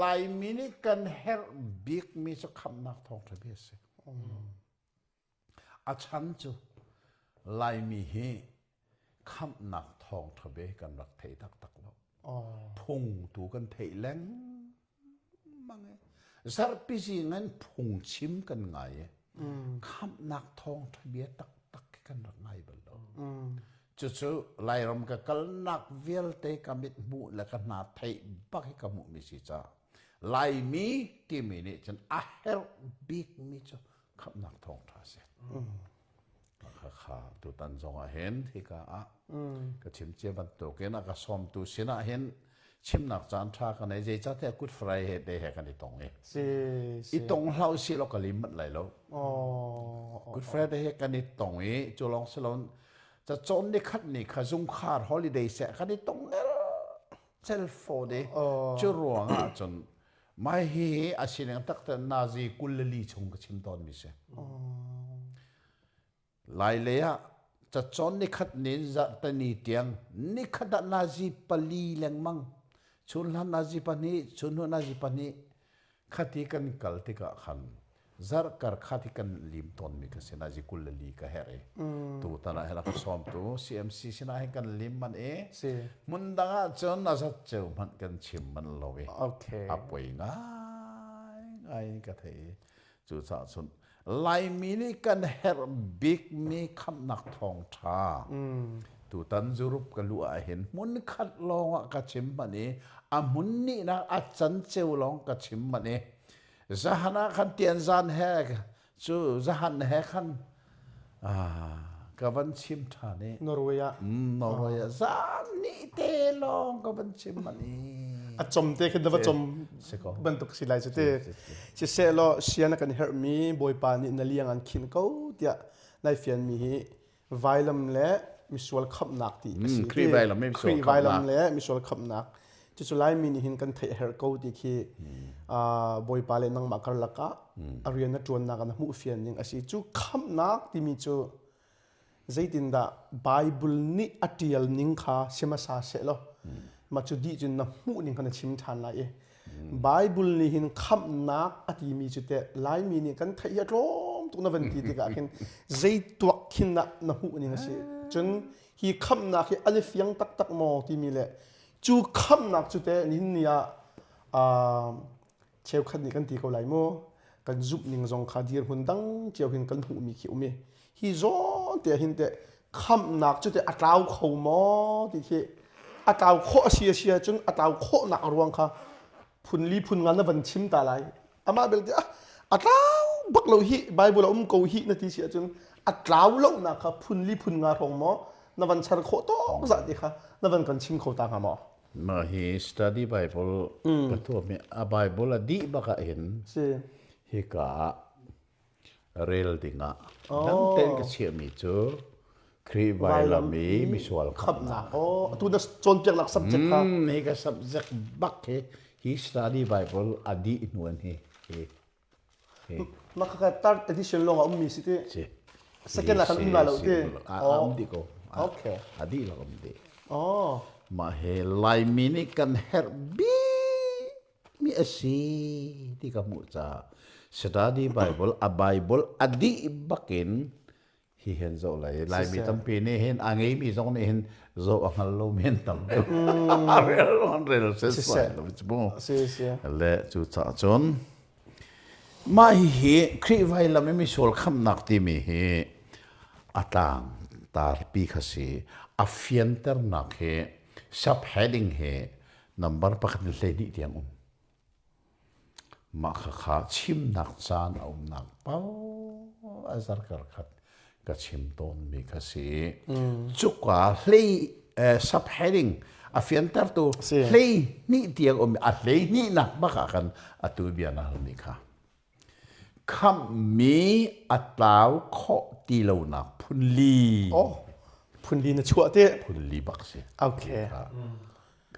Laimi nih kan herh bikmi cu khamhnak thawngṭha bia a si. A chan cu Laimi hi khamhnak thawngṭha bia kan rak thei taktak lo. Phung tu kan theih lengmang i zarhpi zing in phungchim kan ngai i khamhnak thawngṭha bia taktak khi kan rak ngai bal lo. Cucu Lairam ka kalnak vialte ka mit hmuh le ka hna theih bak hi ka hmuhmi si caah Laimi timi nih cun a herh bikmi cu khamhnak thawngṭha a si. Khakha tutan zong ah hin hika ah ka chim cia bantukin a ka sawmtu sinah hin chimnak caan ṭha ka nei zeicahtiah Good Friday he he kan i tong i i tong hlah usih law ka lim manh lai lo. Good Friday he kan i tong i cu lawng si loin cacawn ni khat ni kha zungkhar holiday seh kan i tong cel fawn i cu ruang ah cun mai hi a sining taktak nazi 24 chung ka chim tawn mi si. Lai lei ah cacawn nikhat nin zarhteni tiang nikhat ah nazi pali lengmang chun hlan nazi pahnih chun hnu nazi pahnih khati kan kal tikah khan zarh kar khati kan lim tawnmi ka si nazi 24 ka herh i tutan ah hin a ka sawmtu CMC sinah hin kan lim man i hmun dang ah cun a zat ceu hmanh kan chim man lo i a poi ngai ngai ka thei i cucaah cun Laimi nih kan herh bikmi khamhnak thawngṭha tutan Europe ka luh ah hin hmun khat lawng ah ka chim hmanh i a hmun nihnak a can ceu lawng ka chim hmanh i zahan ah khan tianzan he cu zahan he khan ka van chim ṭhan i Norway ah Norway ah zan nih te lawng ka van chim manh i a chom te khin va chom bantuk si lai cu te siseh law sian a kan herhmi Bawipa nih na liang an khin ko tiah nai fianmi hi vailam le misual khamhnak ti a si Khrih vailam Khrih vailam le misual khamhnak cucu Laimi nih hin kan theih herh ko ti khi Bawipa le nangmah karlak ah a rian na ṭuannak ah na hmuh fian ning a si cu khamhnak timi cu zeitindah Bible nih a ṭial ning kha si hmasa seh law mah cu dih cun na hmuh ning kha na chim ṭhan lai i Bible nih hin khamhnak a timi cu teh Laimi nih kan theih hi a tlawm tuk na van ti tikah khin zei tuak khin dah na hmuh ning a si cun hi khamhnak hi an i fiang taktak maw timi le cu khamhnak cu teh nihin ni ah cheukhat nih kan ti ko lai mu kan zumh ning zong kha dirhmun dang cio hin kan hmuhmi khi um i hi zawn te hin teh khamhnak cu teh a tlau kho maw ti khi a tlau khawh a si a si ahcun a tlau khawhnak a ruang kha phun li phun nga na van chim ta lai amah belte a tlau bak lo hi bible a um ko hi na ti si ahcun a tlau lonak kha phun li phun nga hrawng maw na van char khawh tawk zah ti kha na van kan chim kho ta hnga maw Mah hi study Bible ka tuahmi a Bible a dih bak ah hin si hika ah rel dingah dang tein ka chiahmi cu Khrih vailam i misual khamhnak. Oh, atu na cawnpiaknak subject kha. Hi ka subject bak hi hi study Bible a dih hnu an hi hi Mah kha third edition lawng a ummi si ti. Si. Second ah khan um lai lo ti. A um dih ko. Okay. A dih lak um dih. Oh. Mah he Laimi nih kan herh bik mi a si ti ka hmuh caah study Bible a Bible a dih bakin hi hen zoh lai Laimi tampi nih hin a ngeimi zong nih hin zoh a hngal lo men tam deuh a rel an rel sesai lo mu le cu caah cun mah hihi Khrih vailam i misual khamhnak timi hi a tlang tarpi kha si a fianternak hi subheading hi number pakhat in 12 tiang um Mah khakha chimnak caan a umnak paoh a zarkar khat ka chim tawnmi kha si. Cuka hlei subheading a fiantertu hlei hnih tiang um a hlei hnihnak bak ah khan atu bia na halmi kha. Khamhmi a tlau khawh ti lonak phunli. Oh, phunli na chuah te. Phunli bak si. Okay.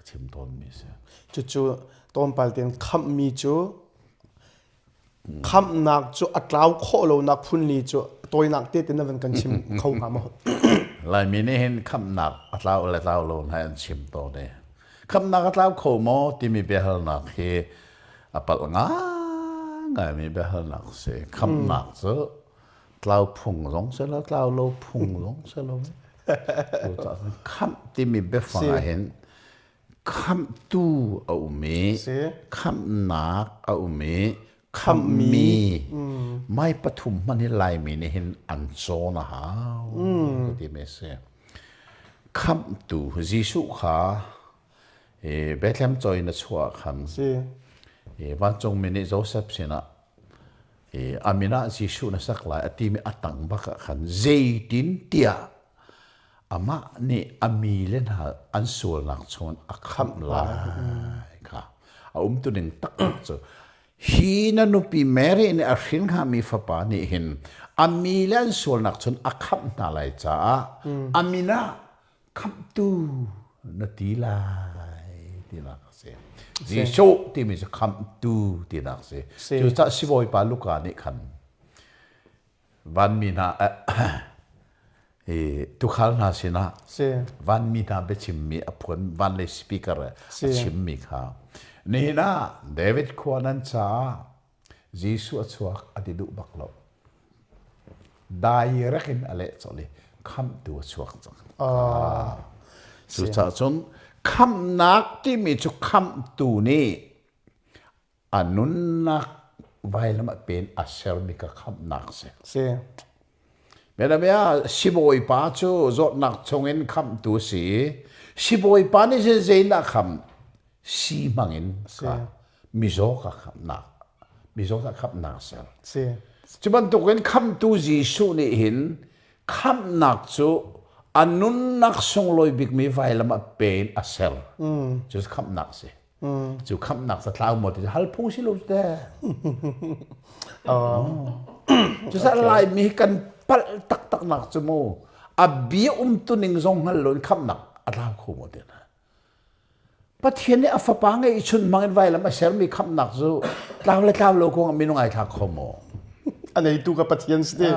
chim tawnmi si. Cucu tlawmpal tein khamhmi cu khamhnak cu a tlau khawh lonak phunli cu tawinak te te na van kan chim kho hnga maw? Laimi nih hin khamhnak a tlau le tlau lo hna an chim tawn i khamhnak a tlau kho maw timi biahalnak hi a palh ngaingaimi biahalnak a si. Khamhnak cu tlau phung zong si lo, tlau lo phung zong si lo. Khamh timi biafang ah hin khamhtu a um i khamhnak a um i khamhmi mai pathum hmanh hi Laimi nih hin an cawn a hau ka ti mi a si. Khamhtu Jesuh kha Bethlehem cawi in a chuah khan vancungmi nih Joseph sinah a min ah Jesuh na sak lai a timi a tang bak ah khan zeitin tiah amah nih a mi le hna an sualnak chungin a khamh lai kha a umtuning taktak cu hi na nupi Mary nih a hrin hngami fapa nih hin a mi le an sualnak chun a khamh hna lai caah a min ah khamhtu na ti lai tinak a si. Jesuh timi cu khamhtu tinak a si. Cucaah sibawipa Luka nih khan vanmi hna tuukhal hna sinah vanmi hna biachimmi a phuan van lei speaker a chimmi kha nihin ah David khua nan caah Jesuh a chuak a ti duh bak lo. Direct in a leh colh i khamhtu a chuak cang. Cucaah cun khamhnak timi cu khamhtu nih a nunnak vailam ah pen a sermi ka khamhnak si. Si. Bianabia sibawipa cu zawtnak chungin khamhtu a si i sibawipa nih cun zeidah khamh? Si hmangin ka mizaw ka khamhnak mizaw ka khamhnak ser. Si. Cu bantukin khamhtu Jesuh nih hin khamhnak cu a nunnak sunglawi bikmi vailam ah pe in a ser. Cu khamhnak si. Cu khamhnak sa tlau maw ti hal phung si lo te. Cu sa Laimi kan palh taktak nak cu mu a bia umtu ning zong hngal lo in khamhnak a tlau kho maw ti na. Pathian nih a fapa ngeihchun hmang in vailam a sermi khamhnak cu tlau le tlau lo kong ah minung ai thlak kho maw? A neitu ka Pathian si te.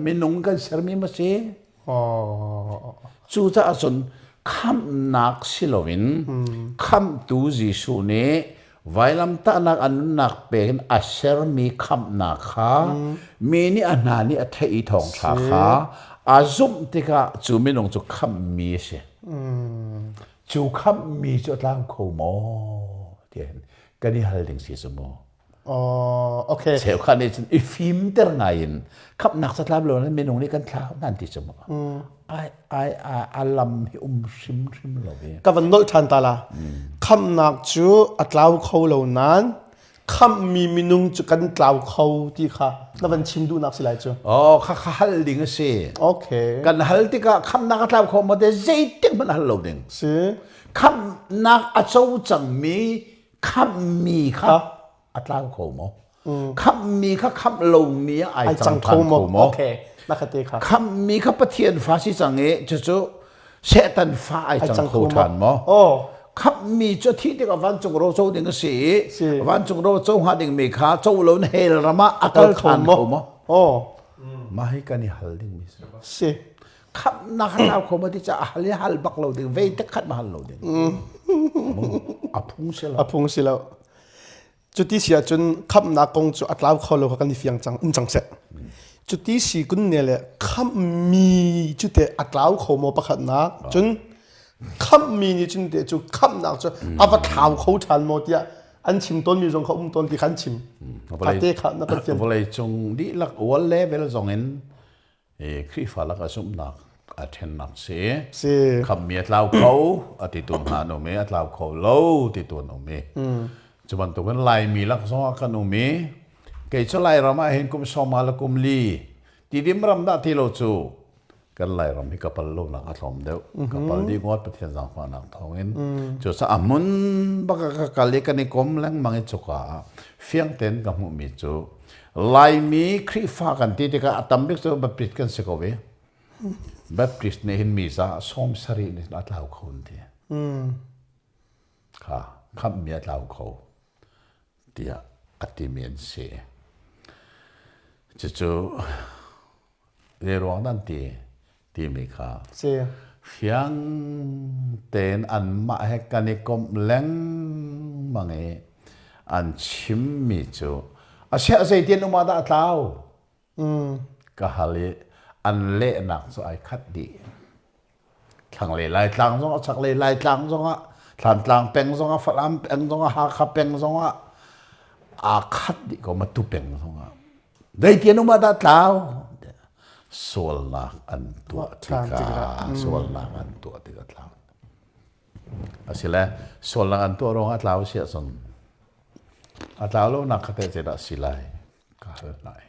Minung kan sermi ma si? Cucaah cun khamhnak si loin khamhtu Jesuh nih vailamtahnak a nunnak pek in a sermi khamhnak kha mi nih a hna nih a theih i thawngṭha kha a zumh tikah cu minung cu khamhmi a si. Cu khamhmi cu a tlau kho maw tiah kan i hal ding si cu mu. Oh, okay. Cheukhat nih cun i fimter ngai in khamhnak catlap lo in minung nih kan thlau nan ti cu mu. Ai ai a lam hi um hrimhrim lo i. Ka van nolh ṭhan ta la. Khamhnak cu a tlau kho lo nain khamhmi minung cu kan tlau kho ti kha na van chim duhnak si lai cu. Oh, kha kha hal ding a si. Okay. Kan hal tikah khamhnak a tlau kho maw te zeitik hmanh hal lo ding. Si. Khamhnak a co cangmi khamhmi kha a tlau kho maw? Khamhmi kha khamh lomi ah ai cang kho maw? Okay. Na kha te kha. Khamhmi kha Pathian fa si cang i cucu Satan fa ai cang kho ṭhan maw? Oh. Khamhmi cu thi tikah vancung ro co ding a si i vancung ro co hnga dingmi kha co lo in hell ram ah a kal ṭhan kho maw? Oh. Mah hi kan i hal dingmi si. Si. Khamhnak a tlau kho ma ti caah hal i hal bak lo ding vei te khat ma hal lo ding. A phung si lo. A phung si lo. Cuti si ahcun khamhnak kong cu a tlau kho lo kha kan i fiang cang um cang seh. Cuti si kun ne le khamhmi cu te a tlau kho maw pakhatnak cun khamhmi nih cun te cu khamhnak cu a va thlau kho ṭhan maw tiah an chim tawnmi zong kha um tawn ti kha an chim. Kha te kha na kan fian. Vawlei cung dihlak world level zong in Khrihfa lakah zumhnak a ṭhennak si. Si. Khammi a tlau kho a ti tu hna an um i a tlau kho lo ti tu an um i. Cu bantukin Laimi lak zongah kan um i kei cu Lairam ah hin kum sawma le kum li Tidim ram dah ti lo cu kan Lairam hi ka pal lonak a tlawm deuh. Ka pal dih ngawt Pathian zaangfahnak thawngin. Cucaah a hmun bak ah ka kal i kan i kom lengmang i cuka ah fiang tein ka hmuhmi cu Laimi Khrihfa kan ti tikah a tam bik cu Baptist kan si ko i Baptist nih hin mi za 70 nih a tlau kho an ti. Kha khamhmi a tlau kho tiah a timi an si. Cucu zei ruang dah an ti timi kha Si. fiang tein anmah he kan i komh lengmang i an chimmi cu a siah zeitin um ah dah a tlau? Ka hal i an lehnak cu ai khat dih. Thlanglei Laitlang zongah, chaklei Laitlang zongah, Thlantlang peng zongah, Falam peng zongah, Hakha peng zongah aa khat dih ko Matu peng zongah. Zeitian um ah dah tlau? Sualnak an tuah tikah, sualnak an tuah tikah tlau. Asile sualnak an tuah ruangah tlau si ahcun a tlau lonak kha teh zeidah si lai? Ka hal hna i.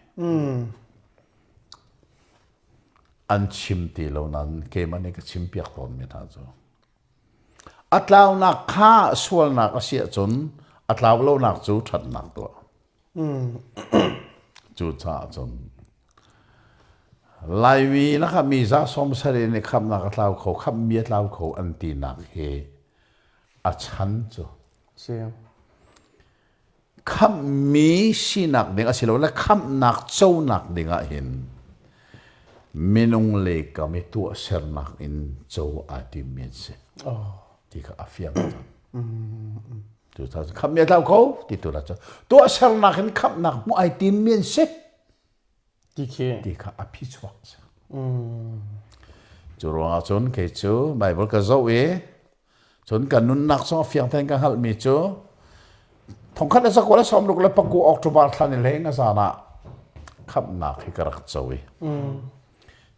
An chim ti lo nain keimah nih ka chimpiak tawnmi hna cu a tlaunak kha sualnak a si ahcun a tlau lonak cu ṭhatnak tuah. Cucaah cun Laimi lakah mi za 70 nih khamhnak a tlau kho, khamhmi a tlau kho an tinak hi a chan cu Si. Khamhmi sinak ding asilole khamhnak conak ding ah hin minung le kam i tuahsernak in co aa timmi an si ti kha a fiang cang. Cucaah khamhmi a tlau kho ti tu cu tuahsernak in khamhnak hmuh ai timmi an si ti khi ti kha a phi chuak si. Cu ruangah cun kei cu Bible ka zoh i Cun kan nunnak zong a fiang tein ka hngalhmi cu 1969 October thla ni hlei nga zan ah khamhnak hi ka rak co i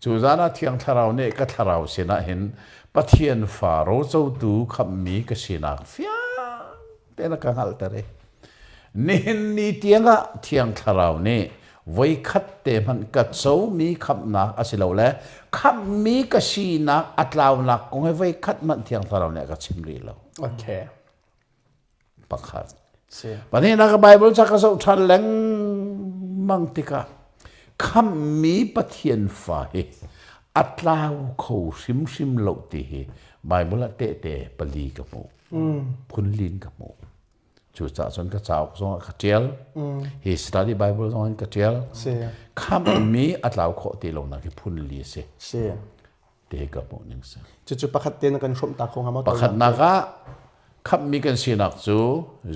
cu zan ah Thiang Thlarau nih ka thlarau sinah hin Pathian fa rocotu khamhmi ka sinak fiang tein a ka hngalhter i nihin ni tiangah Thiang Thlarau nih voikhat te hmanh ka comi khamhnak asilole khamhmi ka sinak a tlaunak kong hi voikhat hmanh Thiang Thlarau nih a ka chim rih lo. Okay. Pakhat. Si. Pahnihnak Bible ca ka zoh ṭhan lengmang tikah khamhmi Pathian fa hi a tlau kho hrimhrim lo ti hi Bible ah tehte pali ka hmuh. Phunlin ka hmuh. Cucaah cun ka cauk zongah ka ṭial. Hi study Bible zong in ka ṭial. Khamhmi a tlau khawh ti lonak hi phun li a si. Si. Ti ka hmuh ning si. Cucu pakhat te na kan hrawmh ta kho hnga maw? Pakhatnak ah khamhmi kan sinak cu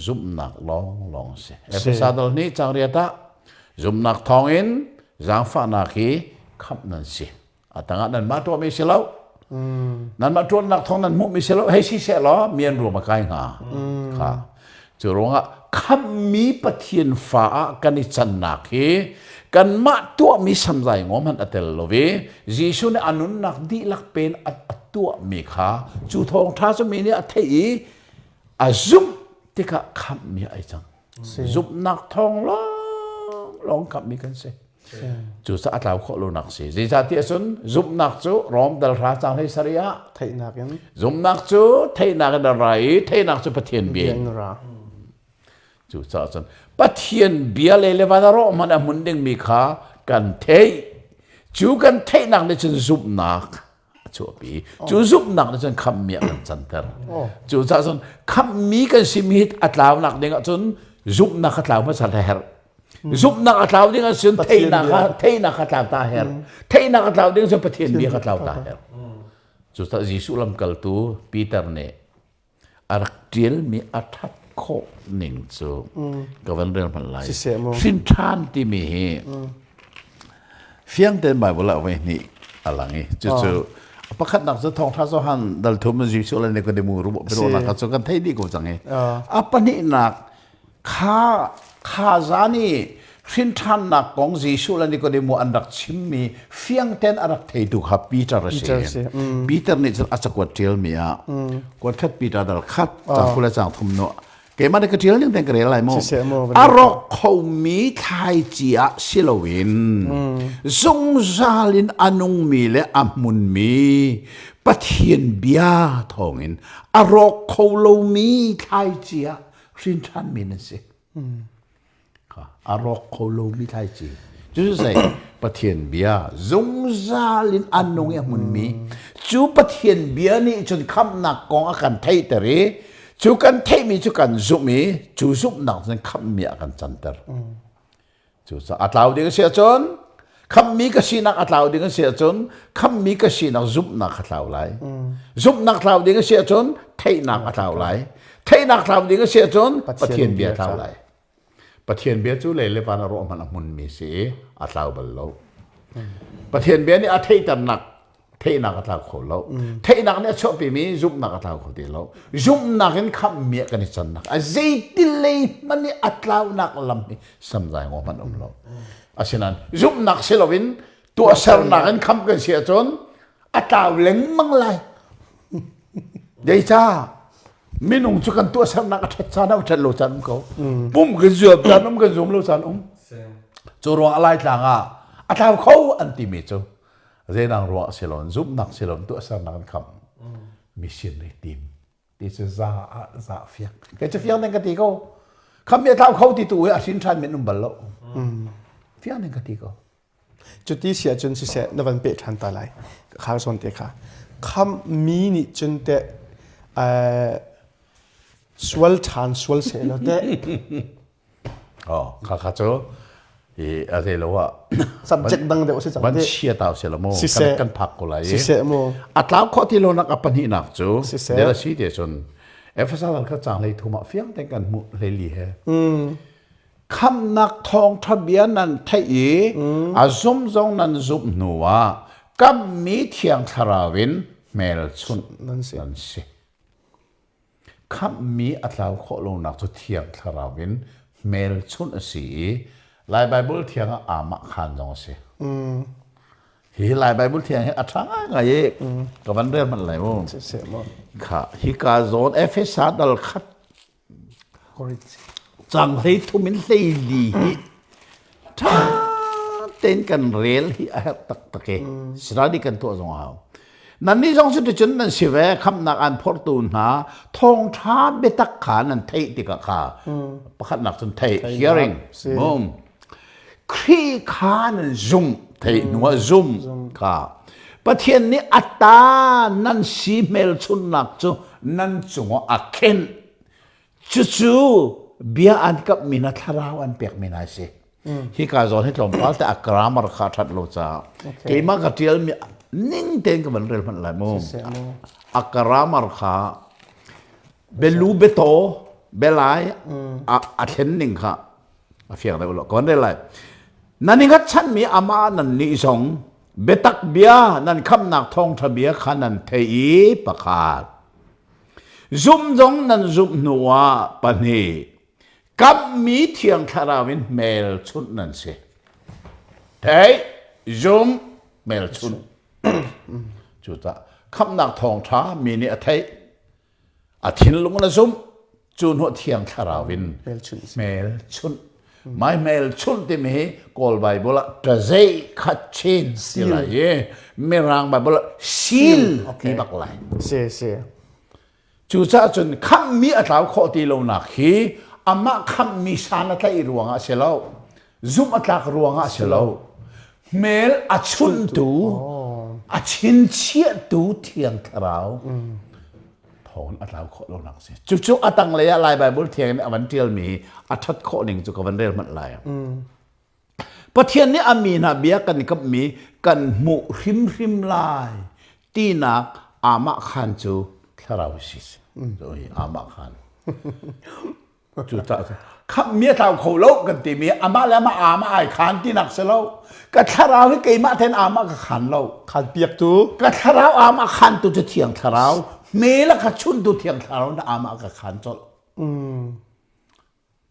zumhnak lawnglawng a si. Efesa dal nih caang riat ah zumhnak thawngin zaangfahnak hi khamh nan si. A tangah nanmah tuahmi si lo. Nanmah ṭuannak thawng nan hmuhmi si lo. Hei si seh law mi an ruam a kai hnga. Kha. Cu ruangah khamhmi Pathian fa ah kan i cannak hi kanmah tuahmi samzai ngawm hmanh a tel lo i Jesuh nih a nunnak dihlak pen a tuahmi kha cu thawngṭha cu mi nih a theih i a zumh tikah khamhmi ai cang. Zumhnak thawng lawng khamhmi kan si. Cucaah a tlau khawh lonak si. Zeicahtiah cun zumhnak cu Rom dal hra cang hlei sarih ah theihnak in zumhnak cu theihnak in a ra i theihnak cu Pathian bia in ra. Cucaah cun Pathian bia le le van a rawh hmanh a hmun dingmi kha kan theih. Cu kan theihnak nih cun zumhnak a chuahpi. Cu zumhnak nih cun khamhmi ah kan canter. Cucaah cun khamhmi kan simi hi a tlaunak ding ahcun zumhnak a tlau hmasa a herh. Zumhnak a tlau ding ahcun theihnak theihnak a tlau ta herh. Theihnak a tlau ding cun Pathian bia ka tlau ta herh. Cucaah Jesuh lamkaltu Peter nih a rak ṭialmi a ṭhat khawh ning cu ka van rel hmanh lai. Hrin ṭhan timi hi fiang tein Bible ah voi hnih a lang i cucu pakhatnak cu thawngṭha Johan dal thum Jesuh le Nikodemu ruahnak kha cu kan theih dih ko cang i a pahnihnak Kha kha zan i hrinṭhannak kong Jesuh le Nikodemu an rak chimmi fiang tein a rak theitu kha Peter a si. Peter nih cun a cakuat ṭialmi ah kuat khat Peter dal khat cang khu le cang thum nu keimah nih ka ṭial ning tein ka rel lai mu. A rawk khomi thlaici ah si loin zungzal in a nungmi le a hmunmi Pathian bia thawngin a rawk kho lomi thlaici ah hrin ṭhanmi nan si. A rawk kho lomi thlaici. Cucu zei Pathian bia zungzal in an nung i a hmunmi cu Pathian bia nih cun khamhnak kong a kan theihter i Cu kan theihmi cu kan zumh i cu zumhnak cun khamhmi ah kan canter. Cucaah a tlau ding a si ahcun khamhmi ka sinak a tlau ding a si ahcun khamhmi ka sinak zumhnak a tlau lai. Zumhnak tlau ding a si ahcun theihnak a tlau lai. Theihnak tlau ding a si ahcun Pathian bia tlau lai. Pathian bia cu lei le van a rawh hmanh a hmunmi si i a tlau bal lo. Pathian bia nih a theihternak theihnak a tlau kho lo. Theihnak nih a chuahpimi zumhnak a tlau kho ti lo. Zumhnak in khamhmi ah kan i cannak a zeitil lei hmanh i a tlaunak lam hi samzai ngaw hmanh um lo. Asinain zumhnak si loin tuahsernak in khamh kan si ahcun a tlau lengmang lai. Zeicah? Minung cu kan tuahsernak a ṭhat caan a ṭhat lo caan um ko. Pum kan zuam caan um kan zuam lo caan um. Cu ruang a laitlang ah a tlau kho an timi cu zeidang ruah si lo zumhnak si lo tuahsernak an khamh. Mi sin i tim ti cu za ah za fiang. Kei cu fiang ding ka ti ko. Khamh mi a tlau kho ti tu hi a hrin ṭhan men um bal lo. Fiang ding ka ti ko. Cuti si ahcun siseh na van peh ṭhan ta lai. Khar zawn te kha. Khamhmi nih cun teh sual ṭhan sual seh law teh. Oh, kha kha cu i a zei lo ah subject dang deuh si cang van chia tau se lo mu siseh kan phak ko lai siseh mu a tlau khawh ti lo nak a pahnihnak cu siseh si te cun Efesa kha chang hlei thum ah fiang ten kan hmuh hlei li he Khamhnak thawngṭha bia nan theih i a zum zong nan zumh hnuah kamhmi Thiang Thlarau in hmelchunh nan si. Khamhmi a tlau khawh lonak cu Thiang Thlarau in hmelchunh a si i Lai Baibal thiang ah aamah khaan zong a si. Hi Lai Baibal thiang hi a ṭha ngaingai i ka van rel hmanh lai mu. Kha hika zawn Efesa dal khat Cang hlei thum in hlei li hi ṭha tein kan rel hi a herh taktak i study kan tuah zong a hau. Nannih zong cuticun nan si ve khamhnak aan phortu hna thawngṭha biatak kha nan theih tikah kha pakhatnak cun theih hearing boom Khrih kha nan zumh theih hnuah zum kha Pathian nih a ta nan si hmelchunhnak cu nan cungah a khenh Cucu bia an kapmi hna thlarau an pekmi hna a si. Hika zawn hi tlawmpal te a grammar kha a ṭhat lo caah keimah ka ṭialmi ning tein ka van rel hmanh lai mu. A grammar kha belu betaw belai a thlen ning kha a fiang deuh lo. Ka van rel lai. Nan i hngatchanmi amah nan nih zong biatak bia nan khamhnak thawngṭha bia kha nan theih i pakhat. Zumh zong nan zumh hnuah pahnih kamhmi Thiang Thlarau in hmelchunh nan si. Theih, zum, hmelchunh. Cucaah khamhnak thawngṭha mi nih a theih, a thinlung in a zumh, cu hnuah Thiang Thlarau in hmelchunh. Mai hmelchunh timi hi Kawl Bible ah ṭazei khat chin ti lai i Mirang Bible ah seal ti bak lai. Si si. Cucaah cun khamhmi a tlau khawh ti lonak hi amah khamhmi san a tlaih ruangah a si lo. Zumh a tlak ruangah a si lo. Hmel a chunhtu, a chinchiahtu Thiang Thlarau thawng a tlau khawh lonak a si. Cucu a tanglei ah Lai Baibal thiang in a van ṭialmi a ṭhat khawh ning cu ka van rel hmanh lai. Pathian nih a mi hna bia kan kamhmi kan hmuh hrimhrim lai tinak amah khan cu thlarau si. Amah khan. Cucaah khamhmi a tlau kho lo kan timi amah le amah amah ai khan tinak si lo. Ka thlarau hi keimah ten amah ka khan lo. Khan piaktu. Ka thlarau amah khantu cu thiang thlarau. Hmel a ka chuntu thiang thlarau na amah ka khan colh.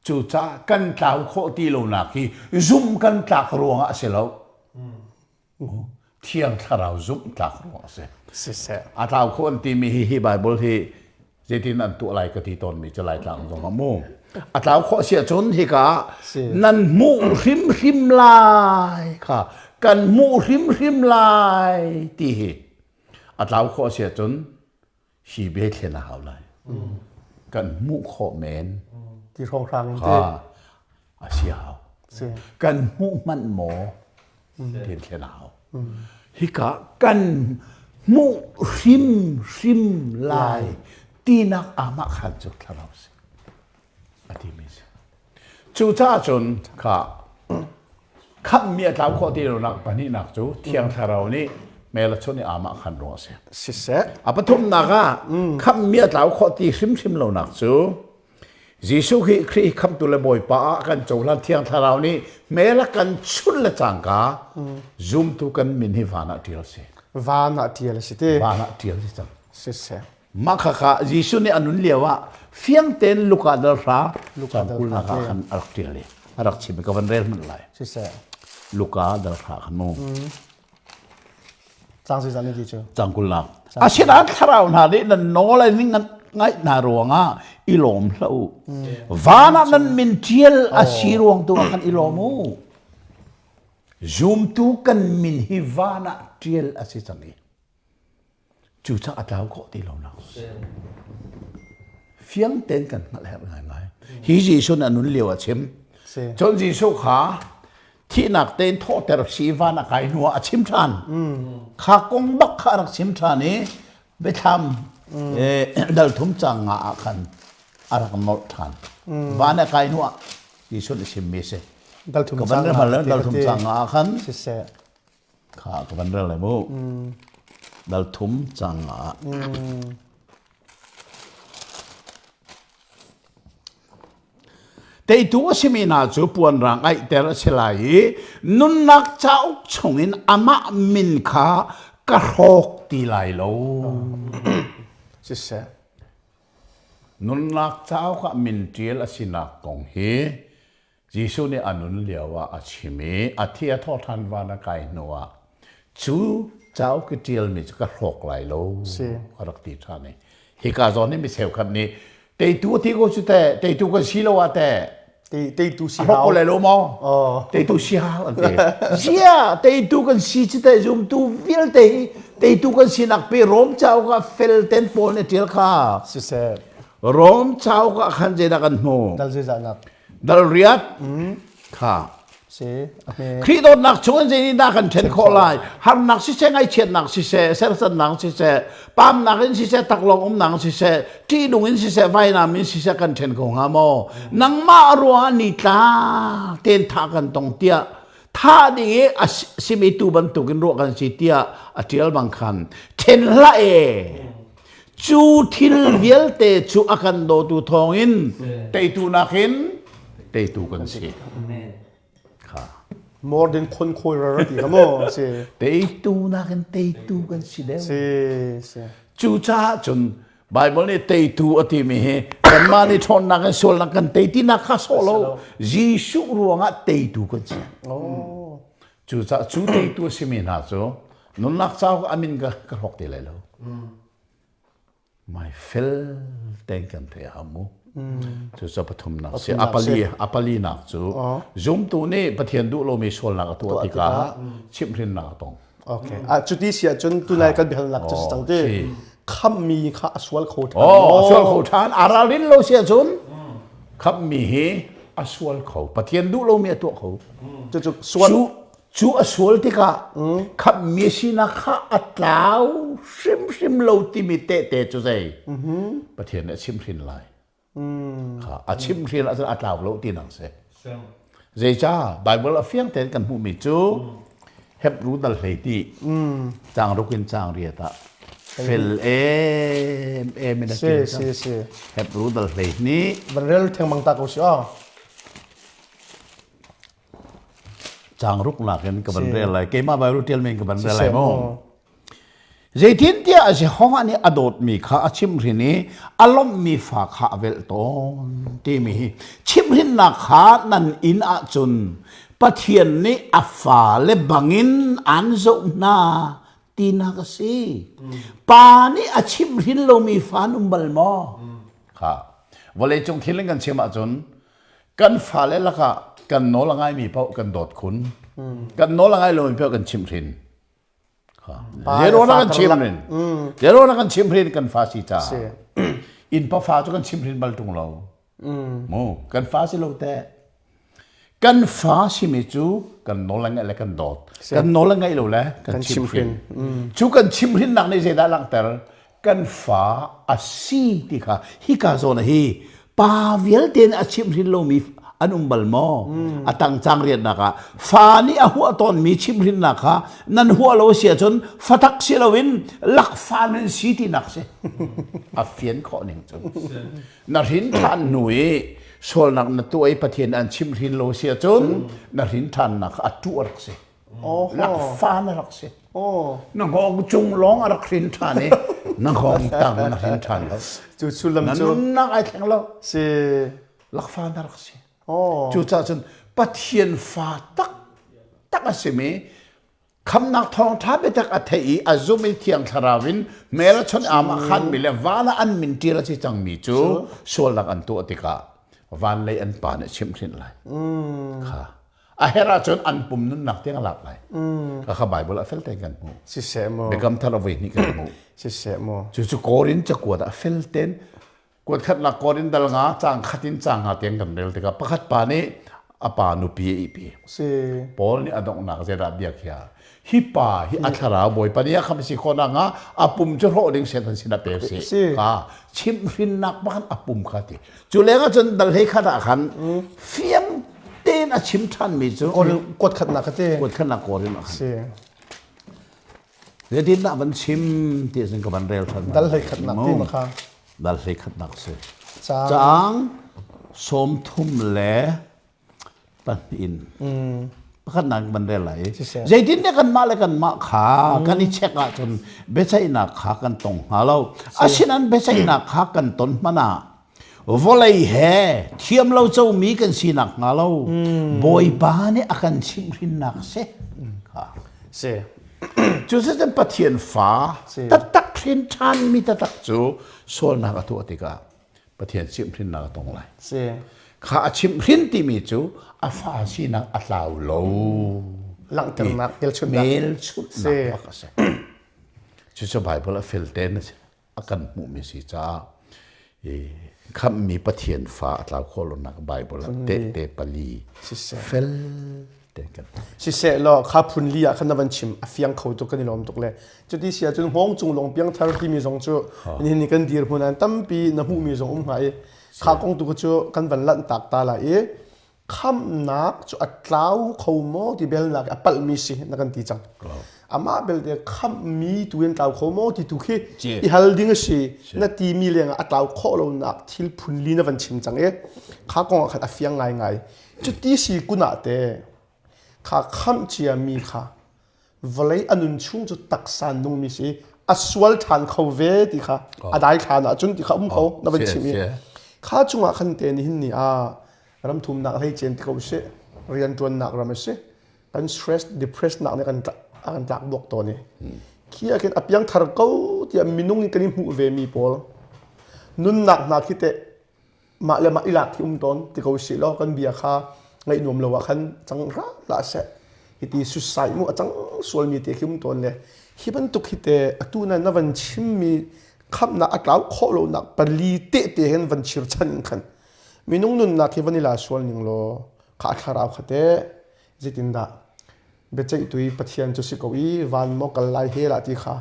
Cucaah kan tlau khawh ti lonak hi zum kan tlak ruangah a si lo. Thiang Thlarau zumh tlak ruang a si. Siseh. A tlau kho an timi hi hi Bible hi zeitin an tuah lai ka ti tawnmi cu Laitlang zong ah mu. A tlau khawh si ahcun hika nan hmuh hrimhrim lai kha kan hmuh hrimhrim lai ti hi a tlau khawh si ahcun hi bia thlen a hau lai. Kan hmuh khawh men. Ti hrawnghrang in ti. A si hau. Kan hmuh hmanh maw ti thlen a hau. Hika kan hmuh hrimhrim lai. Tinak amah khan cu thlarau si. A timi si. Cucaah cun kha khamhmi a tlau khawh ti lonak pahnihnak cu Thiang Thlarau nih mel a chunh i amah khan ruang a si. Siseh. A pathumnak ah khamhmi a tlau khawh ti hrimhrim lonak cu Jesuh hi Khrih khamhtu le Bawipa ah kan cohlan Thiang Thlarau nih mel a kan chunh le cangka zumtu kan min hi van ah ṭial si. Van ah ṭial a si ti. Van ah ṭial si cang. Siseh. Mah khakha Jesuh nih a nun lio ah fiang tein Luka dal hra cang kulnak ah khan a rak ṭial i a rak chim i ka van rel hmanh lai. Siseh. Luka dal hra khan mu. Cang zeizat na ti cu? Cang kulnak. Asinain thlarau hna nih nan nawl ai ning ngaih hna ruangah i lawm hlah u. Van ah nan min ṭial a si ruang tu ah khan i lawm u. Zumtu kan min hi van ah ṭial a si cang i Cucaah a tlau khawh ti lo nak. Fiang tein kan hngalh herh ngaingai. Hi Jesuh nih a nun lio a chim. Cun Jesuh kha thihnak tein thawhter si van a kai hnu ah a chim ṭhan. Kha kong bak kha a rak chim ṭhan i biathlam dal thum cang nga ah khan a rak nolh ṭhan. Van a kai hnu ah Jesuh nih chimmi a si. Dal thum cang nga dal thum cang nga ah khan Kha ka van rel lai mu. Dal thum cang ah. Teitu a simi hna cu puanrang aihter a si lai i nunnak cauk chungin amah min kha ka hrawk ti lai lo. Siseh. Nunnak cauk ah min ṭial a sinak kong hi Jesuh nih a nun lio ah a chim i a thi a thawh ṭhan van a kai hnu ah cu cauk i ṭialmi cu ka hrawk lai lo a rak ti ṭhan i hika zawn hi mi cheukhat nih teitu a ti ko cu teh teitu kan si lo ah teh teitu si hau lai lo maw teitu si hau an ti zia teitu kan si cu teh zumtu vialte hi teitu kan sinak pe Rom cauk ah fel ten pawl nih ṭial kha siseh Rom cauk ah khan zeidah kan hmu dal zeizahnak Dal riat kha Khrih dawtnak chung in zeitindah kan ṭhen khawh lai? Harnak siseh, ngaihchiatnak siseh, sersannak siseh, pamnak in siseh, taklawng umnak siseh, ṭihnung in siseh, vainam in siseh kan ṭhen kho hnga maw? Nangmah ruangah nitla tein thah kan tong tiah thah ding i a simi tu bantukin ruah kan si tiah a ṭial bang khan ṭhen hlah e. Cu thil vialte cu a kan dawtu thawngin teitu nakin teitu kan si. Kha. More than conqueror ti ka maw si. Teitu nakin teitu kan si deuh. Si si. Cucaah cun Bible nih teitu a timi hi kanmah nih ṭhawnnak in sualnak kan tei tinak kha sawh lo Jesuh ruangah teitu kan si. Oh. Cucaah cu teitu a simi hna cu nunnak cauk a min ka ka hrawk ti lai lo. Mai fel tein kan theih a mu. Cucu pathumnak si. A pali a palinak cu zumtu nih Pathian duh lomi sualnak a tuah tikah chimhhrinnak a tong. Okay. Ah cuti si ahcun tunai kan biahalnak cu si cang ti. Khammi kha a sual kho ṭhan. Oh, a sual kho ṭhan. A ralrin lo si ahcun khammi hi a sual kho. Pathian duh lomi a tuah kho. Cucu sual Cu a sual tikah khamhmi sinak kha a tlau hrimhrim lo timi tehte cu zei? Pathian nih a chimhhrin lai. Kha a chimhhrin ahcun a tlau lo tinak si. Zeicah Bible a fiang tein kan hmuhmi cu Hebrew dal hlei ti cang ruk in cang riat ah fel em em in a si si si Hebrew dal hlei nih van rel thengmang ta ko si aw Caang ruknak in ka van rel lai. Keimah Bible ṭialmi in ka van rel lai mu. Zeitintiah Jehovah nih a dawtmi kha a chimhhrin i a lawmhmi fa kha a velh tawn timi hi chimhhrinnak kha nan inn ahcun Pathian nih a fale bangin aan zoh hna tinak a si. Pa nih a chimhhrin lomi fa an um bal maw? Kha vawleicung thil in kan chim ahcun Kan fale lakah kan nawl a ngaimi paoh kan dawt khun. Kan nawl a ngai lomi paoh kan chimhhrin. Zero na kan chimhrin. Zero na kan chimhrin kan fa si ca. Inn pa fa cu kan chimhrin bal tung lo. Mu kan fa si lo te. Kan fa simi cu kan nawl a ngaih le kan dawt. Kan nawl a ngaih lo le kan chimhrin. Cu kan chimhrinnak nih zeidah langhter? Kan fa a si ti kha hika zawn hi pa vialte nih a chimhhrin lomi an um bal maw? A tang cang riannak ah fa nih a huah tawnmi chimhhrinnak kha nan huah lo si ahcun fatak si loin lakfa nan si tinak si. A fian khawh ning cu. Na hrin ṭhan hnu i sualnak na tuah i Pathian an chimhhrin lo si ahcun na hrin ṭhannak kha a tuah rak si. Lakfa na rak si. Na hngawng cung lawng a rak hrin ṭhan i na hngawng tang na hrin ṭhan lo. Cu sullam Na cu nunnak ai thleng lo. Si. Lakfa na rak si. Cucaah cun Pathian fa taktak a simi khamnak thawngṭha biatak a theih i a zum i Thiang Thlarau in hmel a chawnh am a khanmi le van ah an min ṭial a si cangmi cu sualnak an tuah tikah van lei an pa nih a chimhhrinh lai. Kha a herh ahcun an pum nunnak tiang a lak lai. Kha kha Bible ah fel tein kan hmuh. Siseh maw. Biakam thar a voi hnih kan hmuh. Siseh maw. Cucu Korin cakuat ah fel tein kuat khatnak Korin dal nga caang khat in caang nga tiang kan rel tikah pakhat pa nih a pa nupi a ihpi. Si. Paul nih a donghnak zeidah bia khia hi pa hi a thlarau bawipa nih a kham si khawh nak hnga a pum cu hrawh ding Satan sin ah pe si. Kha chimhhrinnak bak a pum kha ti. Cu leng ah cun dal hlei khat ah khan fiang tein a chim ṭhanmi cu kuat khatnak kha ti. Kuat khatnak Korin ah khan. Si. Zeitindah van chim ti sin ka van rel ṭhan. Dal hlei khatnak ti ma kha. Dal hlei khatnak si. Caang 33 le pahnih in. Pakhatnak van rel lai. Zeitindah kanmah le kanmah kha kan i check ahcun biaceihnak kha kan tong hnga lo. Asinain biaceihnak kha kan ton hmanh ah vawlei he thiam lo comi kan sinak hnga lo Bawipa nih a kan chimhhrinnak si. Si. Cucu Pathian fa taktak hrin ṭhanmi taktak cu sualnak a tuah tikah Pathian chimhhrinnak a tong lai. Si. Kha a chimhhrin timi cu a fa sinak a tlau lo. Langhternak, hmelchunhnak. Hmelchunhnak bak a si. Cucu Bible a fel tein a si. A kan hmuhmi si caah khamhmi Pathian fa a tlau khawh lonak Bible ah tehte pali fel tein kan Siseh law kha phun li ah khan na van chim a fiang kho tuk kan i lawm tuk le cuti si ahcun hngawng cung lawng piangthar timi zong cu nihin ni kan dirhmun ah tampi na hmuhmi zong um hnga i kha kong tu cu kan van lanh tak ta lai i khamhnak cu a tlau kho maw ti belnak a palhmi si na kan ti cang. Amah belte khamhmi tu in tlau kho maw ti tu khi i hal ding a si na timi lengah a tlau khawh lonak thil phun li na van chim cang i kha kong ah khan a fiang ngaingai. Cuti si kun ah te kha khamh ciami kha vawlei a nun chung cu taksa nungmi si a sual ṭhan kho ve ti kha a dai thlan ahcun ti kha um kho na van chim i kha cungah khan te nihin ni ah ramthumnak hlei cen ti ko sih rianṭuannak ram a si kan stress depress nak nih kan a kan tlak buak tawn i khi ah khin a piangthar ko tiah minung in kan i hmuh ve mi pawl nunnak hna khi teh mah le mah i lak khi um tawn ti ko sih law kan bia kha ngaih nuam lo ah khan cang hram hlah seh hiti suicide mu a cang sualmi te khi um tawn le hi bantuk hi te atu na na van chimmi khamnak a tlau khawh lonak pali te te hen van chirchan in khan minung nunnak hi van i la sual ning law kha a thlarau kha te zeitindah biaceihtu i Pathian cu si ko i van maw kal lai hell ah ti kha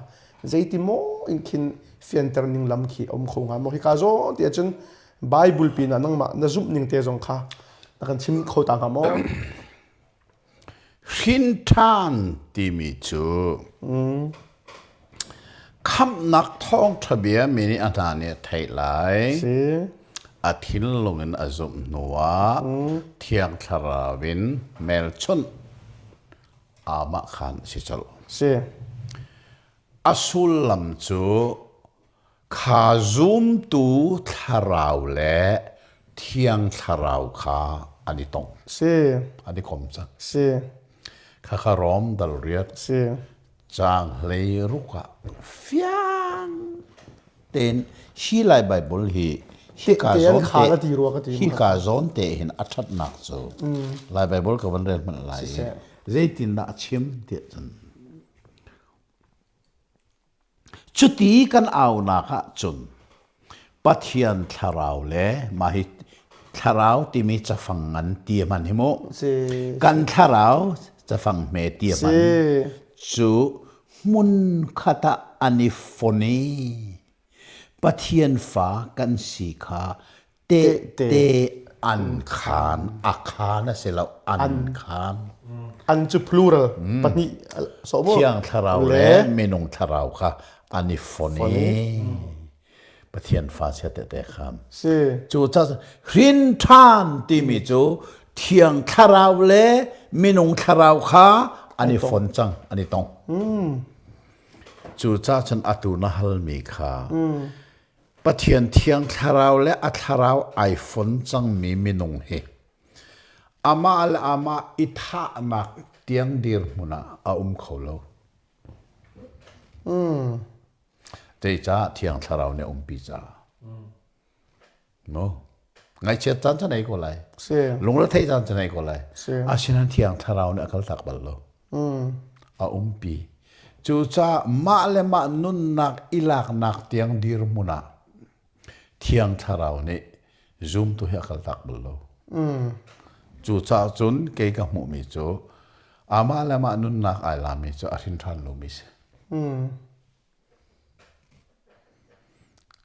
zeiti maw in khin fianter ning lam khi a um kho hnga maw hika zawn ti ahcun Bible pinah nangmah na zumh ning te zong kha na kan chim kho ta hnga maw? Hrin ṭhan timi cu Khamhnak thawngṭha bia mi nih a hna nih a theih lai. Si. A thinlung in a zumh hnuah Thiang Thlarau in hmelchunh aamah khan a si colh. Si. A sullam cu kha zumtu thlarau le Thiang Thlarau kha an i tong. Si. An i kom cang. Si. Khakha Rom dal riat. Si. Caang 16 ah fiang tein hi Lai Baibal hi hika zawn te hika zawn te hin a ṭhatnak cu Lai Baibal ka van rel hmanh lai i zeitindah a chim tiah cun cuti kan aunak ah cun Pathian thlarau le mah hi thlarau timi cafang ngan ti hman hi mu kan thlarau cafang hme ti hman cu hmun khat ah an i fon i. Pathian fa kan si kha tehte an khaan a khaan a si lo an khaan. An cu plural pahnih so mu. Thiang thlarau le minung thlarau kha an i fon i Pathian fa chia tehte khaan. Si. Cu ca hrin ṭhan timi cu thiang thlarau le minung thlarau kha an i fon cang an i tong. Cu ca cun atu na halmi kha Pathian thiang thlarau le a thlarau ai fon cangmi minung hi amah le amah i thahnak tiang dirhmun ah a um kho lo. Zeicah thiang thlarau nih a umpi caah. No. Ngaihchiat caan cu nei ko lai. Si. Lungretheih caan cu nei ko lai. Si. Asinain thiang thlarau nih a kaltak bal lo. A umpi. Cucaah mah le mah nunnak i laknak tiang dirhmun ah thiang thlarau nih zumtu hi a kaltak bal lo. Cucaah cun kei ka hmuhmi cu amah le mah nunnak ai lami cu a hrin ṭhan lomi si.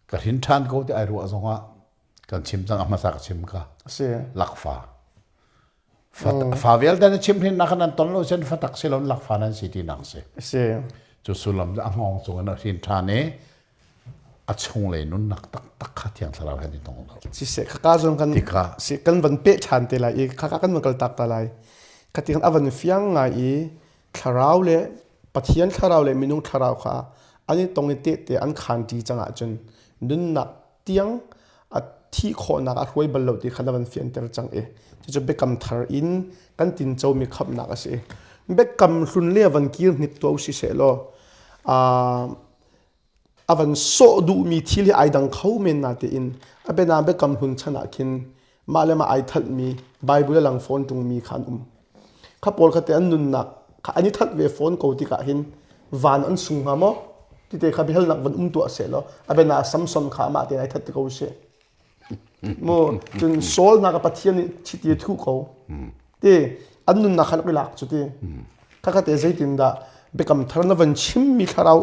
Ka hrin ṭhan ko ti ai ruah zongah kan chim cang a hmasa ka chim ka. Si. Lakfa. Fa, fa vialte na chim hrin nak nan ton lo sen fa tak si lo lakfa nan si ti nak si. Si. Cu sullam cu a hngawng cung in a hrin ṭhan i a chunglei nunnak taktak kha thiang thlarau he ni tong lo. Siseh khaka zong kan Tikah. si kan van peh ṭhan te lai i khaka kan van kal tak ta lai. Khati kan a van fiang ngai i thlarau le Pathian thlarau le minung thlarau kha an i tong i tehte an khaanṭi cang ahcun nunnak tiang a thih khawhnak a hruai bal lo ti kha na van fianter cang i cucu biakam thar in kan tincomi khamhnak a si. Biakam hlun le van kir hnik tuah u siseh law a van sawh duhmi thil hi ai dang kho men na tiin a biana biakam hlun chan ah khin mah le mah ai thalhmi Bible a lang fawn ṭungmi kha an um. Kha pawl kha te an nunnak kha an i thalh ve fawn ko tikah hin van an sung hnga maw? Tite kha biahalnak van um tuah seh law a biana Samson kha amah tein ai that ti ko seh. Mu cun Saul nak a Pathian nih chiti a thuh ko. Ti an nunnak kha rak i lak cu ti. Kha kha te zeitindah biakam thar na van chimmi thlarau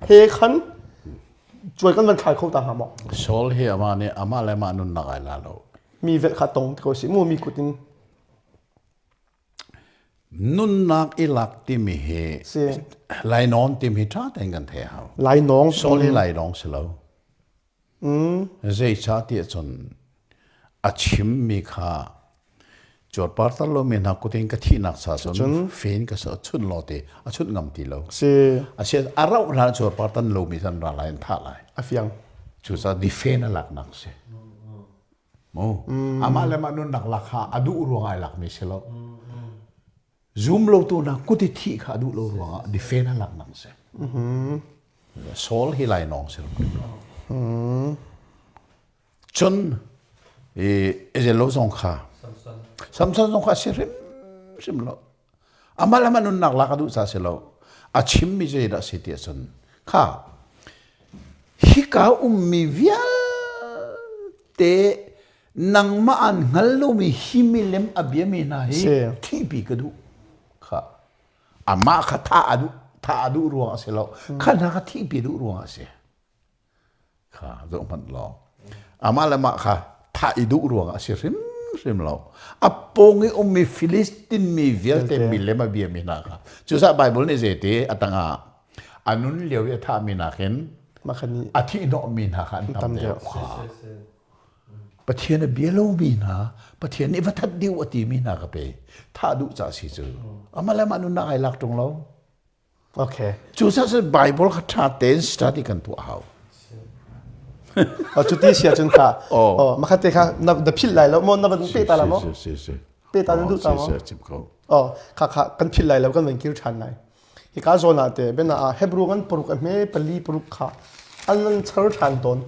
he khan cuai kan van thlai kho ta hnga maw? Saul hi amah nih amah le amah nunnak ai la lo. Mi velh kha tong ti ko si mu mi kut in. Nunnak i lak timi hi Si. lainawn timi hi ṭha tein kan thei hau. Lainawng. Saul hi lainawng si lo. Zeicahtiah cun a chimmi kha cuarpartar lomi hna kut in ka thihnak cha cun fen ka chunh law ti a chunh ngam ti lo. Si. A si a rauh hlan cuarpartan lomi an ra lai an thah lai. A fiang. Cucaah difen a laknak si. Mu. Amah le mah nunnak lak kha a duh ruang ai lakmi si lo. Zum lotu hna kut i thih kha a duh lo ruangah difen a laknak si. Saul hi lainawng si lo. Cun Israel zong kha Samson zong kha si hrimhrim lo. Amah le amah nunnak lak a duh ca si lo. A chimmi zeidah si ti ahcun kha hika ummi vialte nangmah an hngal lomi hi milem a biami hna hi thihpi ka duh kha amah kha thah a duh thah a duh ruang a si lo kha hna kha thihpi duh ruang a si kha zoh hmanh law amah le mah kha thah i duh ruang a si hrimhrim lo a pawng i ummi Filistin mi vialte milem a biami hna kha cucaah Bible nih zeiti a tangah a nun lio i a thahmi nakin a thihhnawhmi hna kha an tam deuh Pathian a bia lomi hna Pathian nih va that dih a timi hna ka pe thah duh ca si cu amah le mah nunnak ai lak ṭung lo Okay. Cu cu Bible kha ṭha tein study kan tuah hau. Oh, cuti sia cun kha. Oh. Oh, makhat te kha na na philh lai lo maw na van pe ta la maw? Si si si. Pe ta na duh ta maw? Si si chim ko. Oh, kha kha kan philh lai lo kan van kir ṭhan lai. Hika zawn ah te bena ah Hebrew kan paruk a hme pali paruk kha an nan char ṭhan tawn.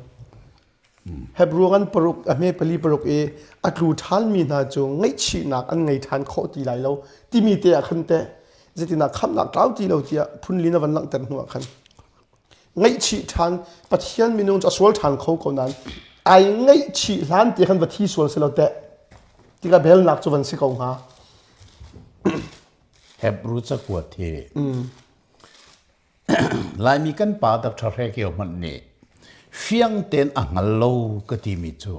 Hebrew an paruk a hme pali paruk i a tlu ṭhanmi hna cu ngaihchihnak an ngei ṭhan khawh ti lai lo timi te ah khan teh zeitinah khamhnak tlau ti lo tiah phunli na van langhter hnu ah khan ngaihchih ṭhan Pathian minung cu a sual ṭhan kho ko nain ai ngaihchih hlan te khan va thi sual si lo teh tikah belnak cu van si ko hnga. Hebrew cakuat hi Laimi kan pa Dr. Hre Kio hmanh nih Fiang tein a hngal lo ka timi cu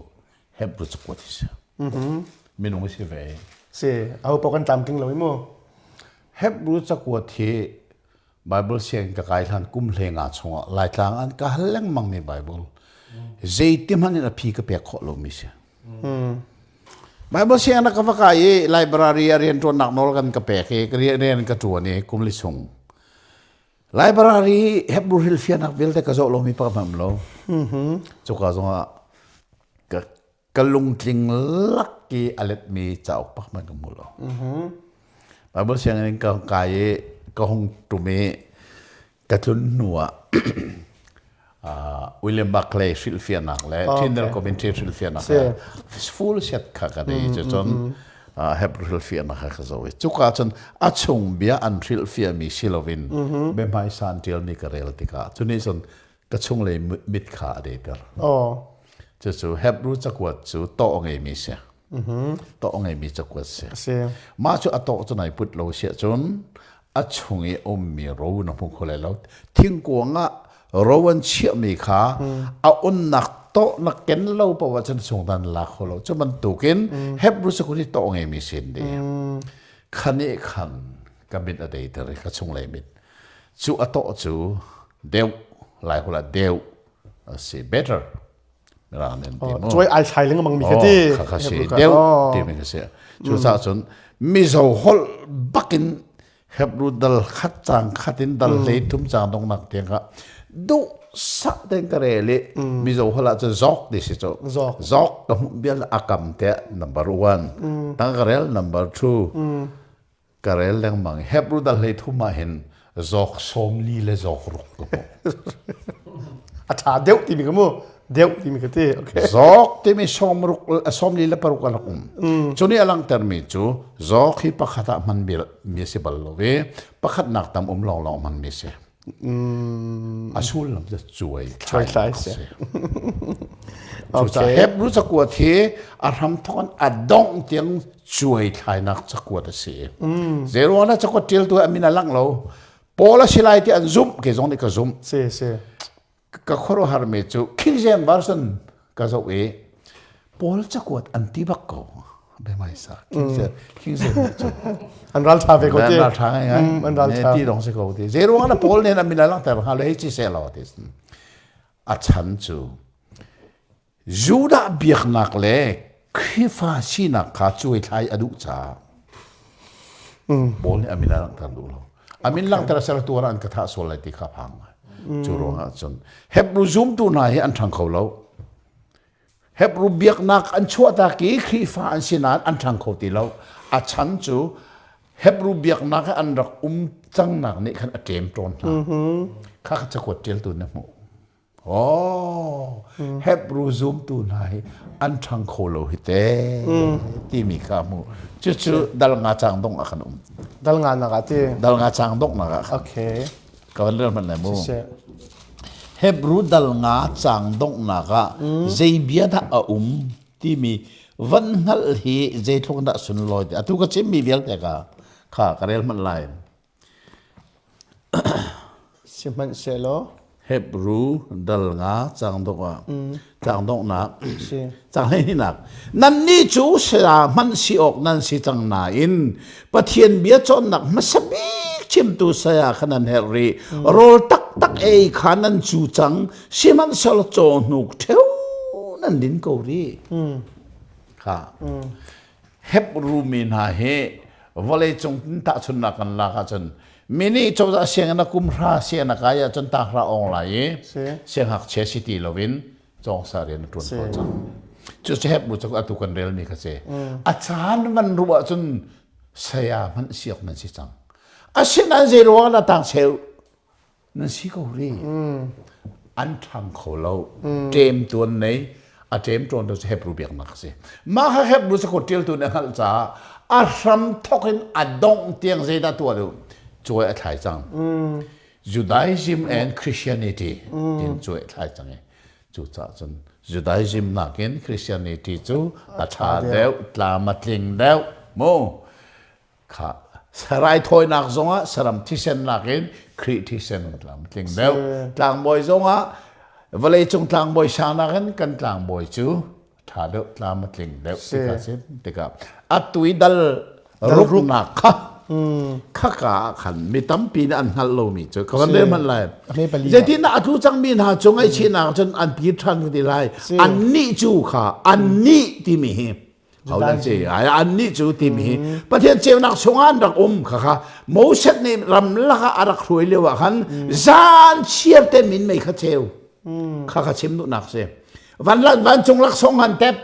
Hebrew cakuat hi si. Minung si ve. Si, aho paoh kan tlamtling lo i mu. Hebrew cakuat hi Bible sianginn ka kai hlan kum hlenga chungah Laitlang an ka hal lengmang mi Bible. Zeiti hmanh in a phi ka pek khawh lomi si. Bible sianginn ka va kai i library ah rianṭuannak nawl kan ka pek i rian ka ṭuan i kum li chung. Library Hebrew hrilhfiahnak vialte ka zoh lomi pakhat hmanh um lo. Cuka zongah ka ka lungtling lak i a letmi cauk pak hmanh ka hmu lo. Bible sianginn in ka kai i ka hung ṭum i ka tlun hnu ah William Barclay hrilhfiahnak le Tyndale Commentary hrilhfiahnak le full set kha ka nei cu cun Hebrew hrilhfiahnak kha ka zoh i cuka cun a chung bia an hrilhfiahmi si loin biahmaisa an ṭialmi ka rel tikah cu nih cun ka chunglei mit kha a deiter. Cucu Hebrew cakuat cu tawh a ngeimi si. Tawh a ngeimi cakuat si. Mah cu a tawh cu nai put lo si ahcun a chung i ummi ro na hmu kho lai lo. Thingkuang ah ro an chiahmi kha a unnak tawh na ken lo paoh ahcun chung dan la kho lo. Cu bantukin Hebrew cakuat hi tawh a ngeimi sin di. Khan i khan ka mit a deiter i ka chunglei mit. Cu a tawh cu deuh lai hula deuh a si better mirang nih an ti mu cuai ai thlai lengmang mi ka ti kha kha si deuh timi ka si cu caah cun mizo holh bakin Hebrew dal khat cang khat in dal hlei thum cang dong nak tiang kha duh sak ten ka rel i mizo holh ah cun zok ti si cu zok ka hmuh bial akam te number one tang ka rel number two Ka rel lengmang. Hebrew dal hlei thum ah hin zawk 40 le zawk ruk ka hmuh. A ṭha deuh timi ka mu. Deuh timi ka ti. Okay. Zawk timi sawmruk 46 a rak um. Cu nih a langhtermi cu zawk hi pakhat ah hman mi a si bal lo i pakhatnak tam um lawnglawng hmanmi a si. A sullam cu cuai thlai si. Cucaah Hebrew cakuat hi a hramthawk in a dongh tiang cuai thlainak cakuat a si. Zeiruang dah cakuat ṭialtu a min a langh lo. Paul a si lai ti an zumh, kei zong nih ka zumh. Si si. Ka khuaruahharmi cu King James Version ka zoh i Paul cakuat an ti bak ko. Biahmaisa King James King James nih cun an ral ṭha ve ko ti. An ral ṭha ngai ngai. An ral ṭha. Ti dong si ko ti. Zeiruang ah Paul nih a min a langhter hnga lo hei ci seh law ti. A chan cu Judah biaknak le Khrihfa sinak kha cuaithlai a duh caah Paul nih a min a langhter duh lo. A min langhter a ser tu an ka thah sual lai ti kha phang ngai. Cu ruangah cun Hebrew zumtu hna hi an ṭhang kho lo. Hebrew biaknak an chuahtak i Khrihfa an si nain an ṭhang kho ti lo. A chan cu Hebrew biaknak an rak um cangnak nih khan a ṭem ṭawn hna. Kha kha cakuat ṭialtu na hmuh. Oh, Hebrew zumtu hna hi an ṭhang kho lo hi te timi kha hmu. Cucu dal nga cang dong ah kan um. Dal nga nak ah ti. Dal nga cang dong nak ah. Okay. Ka van rel hmanh lai mu. Hebrew dal nga cang donghnak ah zei bia dah a um timi van hngalh hi zeitluk dah sunlawi ti. Atu ka chimmi vialte ka kha ka rel hmanh lai. Sihmanhsehlaw Hebru dal nga cang dok ah cang donghnak cang hleihnihnak nannih cu saya hmanh si awk nan si cang nain Pathian bia cawnnak hmasa bik chimtu saya kha nan herh rih rawl taktak ei kha nan cu cang sihmanhsehlaw cawhnuk ṭheo nan din ko rih kha Hebru mi hna hi vawleicung tahchunhnak kan lak ahcun mi nih cozah sianginn ah kum hra sianginn a kai ahcun tanghra awng lai i siangngakchia si ti loin cawngsa rian a ṭuan ko cang. Cucu Hebru cu atu kan relmi kha si. A caan van ruah ahcun saya hmanh siak nan si cang. Asinain zei ruangah dah tang cheu nan si ko rih. An ṭhang kho lo. Ṭem tuan nei a ṭem ṭawn tu cu Hebrew biaknak a si. Mah kha Hebrew cakuat ṭialtu nih a hngalh caah a hram thawk in a dongh tiang zeidah tuah duh cuai a thlai cang. Judaism and Christianity tin cuai a thlai cang i cucaah cun Judaism nakin Christianity cu a ṭha deuh, tlam a tling deuh mu. Kha raithawinak zongah saram thisen nakin Khrih thisen tlamtling deuh. Tlangbawi zongah Vawleicung tlangbawi sang nakin kan tlangbawi cu ṭha deuh tlam a tling deuh tikah sin tikah atu i dal ruknak kha khaka ah khan mi tampi nih an hngalh lomi cu ka van rel hmanh lai. Zeitindah a tlu cangmi hna cu ngaihchihnak cun an kir ṭhan ti lai. Annih cu kha annih timi hi Hodah si ai annih cu timi hi Pathian ceunak chungah an rak um kha kha Moses nih ramlak ah a rak hruai lio ah khan zan chiar te min mei kha ceu kha kha chim duhnak si van vancung laksawng han tep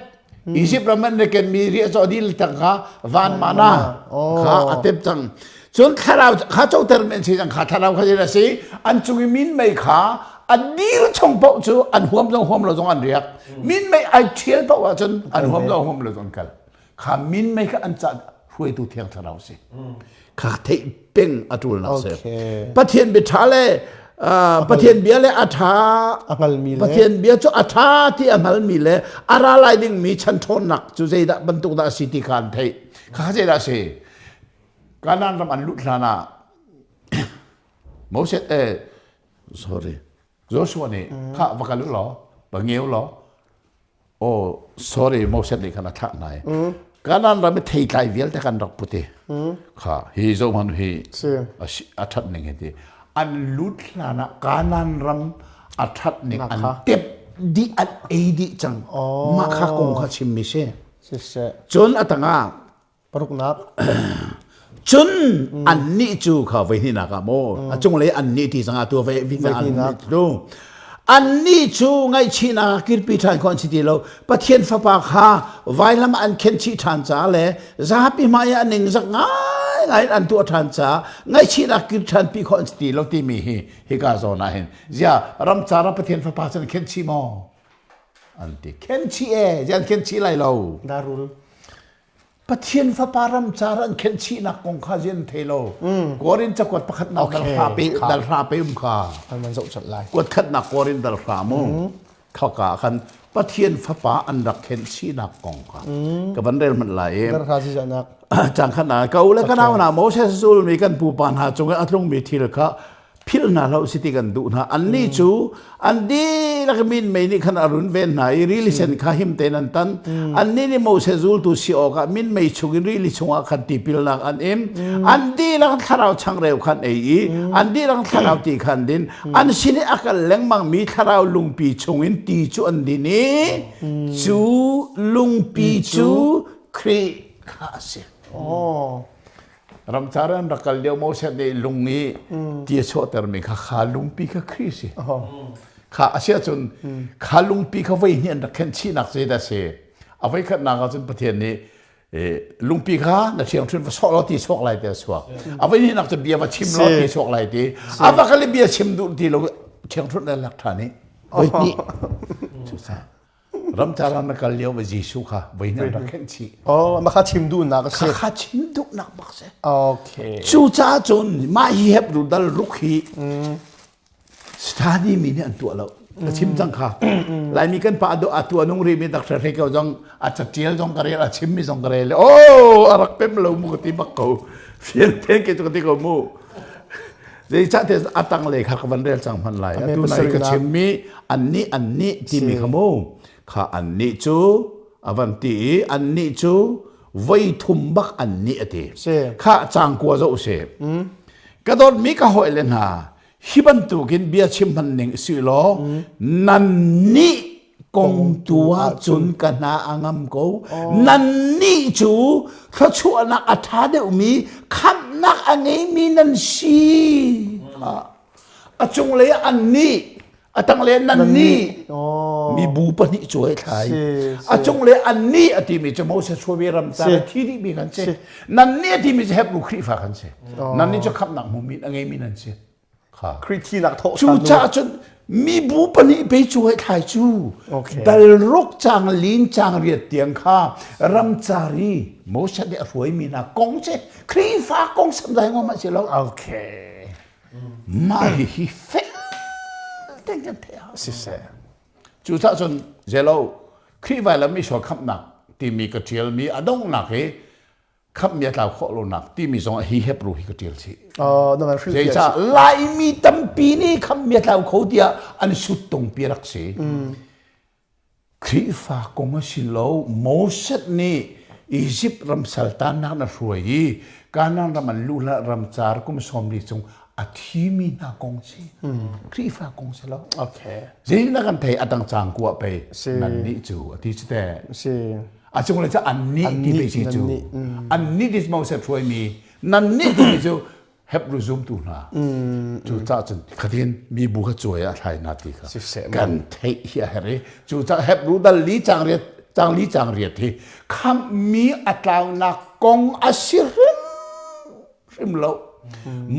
Egypt ram an ken mi ria chaw dil tang kha van mana kha a tep cang cun thlarau kha coter men si cang kha thlarau kha a si an cung i min mei kha a dir chung paoh cu an huam zong huam lo zong an riak min mei ai ṭhial paoh ahcun an huam zong huam lo zong an kal kha min mei kha an ca hruaitu thiang thlarau si kha theih peng a ṭulnak si Pathian bia ṭha le Pathian bia le a ṭha Pathian bia cu a ṭha ti a hngalmi le a ra lai dingmi chan ṭhawnnak cu zeidah bantuk dah a si ti kha an theih kha zeidah a si Kanaan ram an lut hlan ah Moses eh sorry Joshua nih kha va kal u law va ngeu law oh sorry Moses nih khan a thlah hna i Kanaan ram i theitlai vialte kan rak put i kha hi zohman hi a ṭhat ning hi ti an lut hlan ah Kanaan ram a ṭhat ning an tep dih an ei dih cang mah kha kong kha chimmi si cun a tangah Paruknak. Cun annih cu kha voi hnihnak ah maw a cunglei annih ti zangah tu voi annih cu annih cu ngaihchihnak ah kirpi ṭhan khawh an si ti lo Pathian fapa kha vailam ah an khenchih ṭhan caah le zapi hmai ah ningzak ngaingai in an tuah ṭhan caah ngaihchihnak kir ṭhan pi khawh an si ti lo timi hi hika zawn ah hin zia ramcar ah Pathian fapa cu an khenchih maw an ti khenchih e ziah an khenchih lai lo Darul Pathian Fapa ramcar an khenhchihnak kong kha zian thei lo. Korin cakuat pakhatnak dal hra pe dal hra pe um kha. An zoh chat lai. Kuat khatnak Korin dal hra mu. Khaka khan Pathian Fapa an rak khenhchihnak kong kha. Ka van rel hmanh lai i. Dal hra si nak. Cang khat na ka u le ka nau na Moses zulmi kan pupa hna cung i a tlungmi thil kha philh hna hlah si ti kan duh hna annih cu an dihlak min mei nih khan a run ven hna i rili sen kha him tein an tan annih nih Moses zultu si awkah min mei chungin rili chungah khan tipilnak an im an dihlak thlarau changreu khan ei i an dihlak thlarau ti khan din an sin i a kal lengmang mi thlarau lungpi chungin ti cu an din i cu lungpi cu Khrih kha a si. Oh. Ramcar an rak kal lio Moses nih lung i ti a chuahtermi kha kha lungpi kha Khrih si. Kha a si ahcun kha lungpi kha voi hnih an rak khenh chihnak zeidah a si? A voi khatnak ahcun Pathian nih lungpi kha na ṭhiangṭhun va sawh law ti chuak lai ti a chuak. A voi hnihnak cu bia va chim law ti chuak lai ti. A va kal i bia chim duh ti lo ṭhiangṭhun le lak ṭhan i voi hnih. Cucaah Ramcar ah na kal lio va Jesuh kha voi hnih rak khenh chih. Oh, mah kha chim duhnak a si. Kha chim duhnak bak si. Okay. Cucaah cun mah hi Hebrew dal ruk hi study mi nih an tuah lo. Ka chim cang kha. Laimi kan pa do atu anung ri mi dak hre ko zong a catial zong ka rel a chim mi zong ka rel. Oh, a rak pem lo mu ka ti bak ko. Fian ten ke cu ka ti ko mu. Zeicahtiah a tanglei kha ka van rel cang hmanh lai. Atu nai ka chimmi annih annih timi kha mu kha annih cu a van ti i annih cu voi thum bak annih a ti. Kha cang kua zoh si. Ka dawtmi ka hawile hna hi bantukin bia chim hman ning si law nannih kong tu ahcun ka hna a ngam ko. Nannih cu thluachuahnak a ṭha deuhmi khamhnak a ngeimi nan si. A cunglei ah annih, a tanglei ah nannih. Mibu pahnih cu hei thlai. A cunglei annih a timi cu Moses hruaimi ramcar a thi dihmi kan si. Nannih a timi cu Hebrew Khrihfa kan si. Nannih cu khamhnak hmumi a ngeimi nan si. Khrih thinak thawh Cucaah cun mibu pahnih pe cu hei thlai cu dal ruk cang lin cang riat tiang kha ramcari Moses nih a hruaimi hna kong cu Khrihfa kong samzai ngom a si lo. Okay. Mah hi hi fel ten kan theih a Siseh. Cucaah cun zelo Khrih vailam i sual khamhnak timi ka ṭialmi a donghnak hi. Khamhmi a tlau khawh lonak timi zong hi Hebrew hi ka ṭial chih. Oh, na van hrilhfiah. Zeicah Laimi tampi nih khamhmi a tlau kho tiah an suttungpi rak si. Khrihfa kong a si lo. Moses nih Egypt ram saltannak na hruai i Kanaan ram an luh hlan ramcar kum 40 chung a thimi hna kong si. Khrihfa kong si lo. Okay. Zeitin kan thei a dang cang kuah pei nan nih cu a ti cu te. Si. A cung le cu an nih ti pei si cu. An nih ti Moses hruaimi nan nih ti cu Hebrew zumtu hna cu ca cun khatin mi bu kha cuai a thlai na ti kha kan theih hi a herh i cu ca Hebrew dal li cang riat cang li cang riat hi khamhmi a tlaunak kong a si hrim hrim lo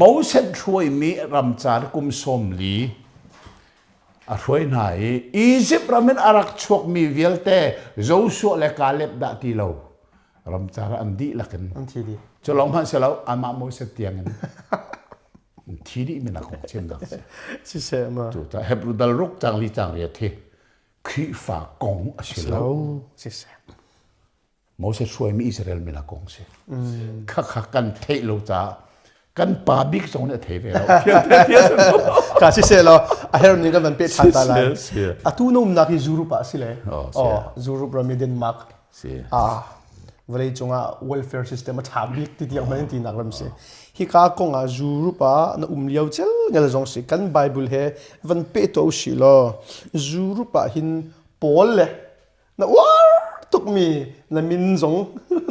Moses hruaimi ramcar kum 40 a hruai hna i Egypt ram in a rak chuakmi vialte Joshua le Caleb dah ti lo ramcar an dihlak in an thi dih cu lawng hmanh si lo amah Moses tiang in thi dih mi nak kong chim dak si siseh ma cu ta Hebrew dal ruk cang li cang riat hi Khrihfa kong a si lo siseh Moses hruaimi Israel mi la kong si kha kha kan theih lo caah kan pa bik zong nih a thei ve lo ka si se lo a her ni kan van pe than ta lai atu na umnak hi Europe ah si le oh Europe ram i Denmark si ah vawlei cungah welfare system a tha bik ti tiang hman ti nak ram si hi ka kong ah Europe ah na um lio chel ngel zong si kan Bible he van pe to si lo Europe ah hin Paul le na uar tukmi na min zong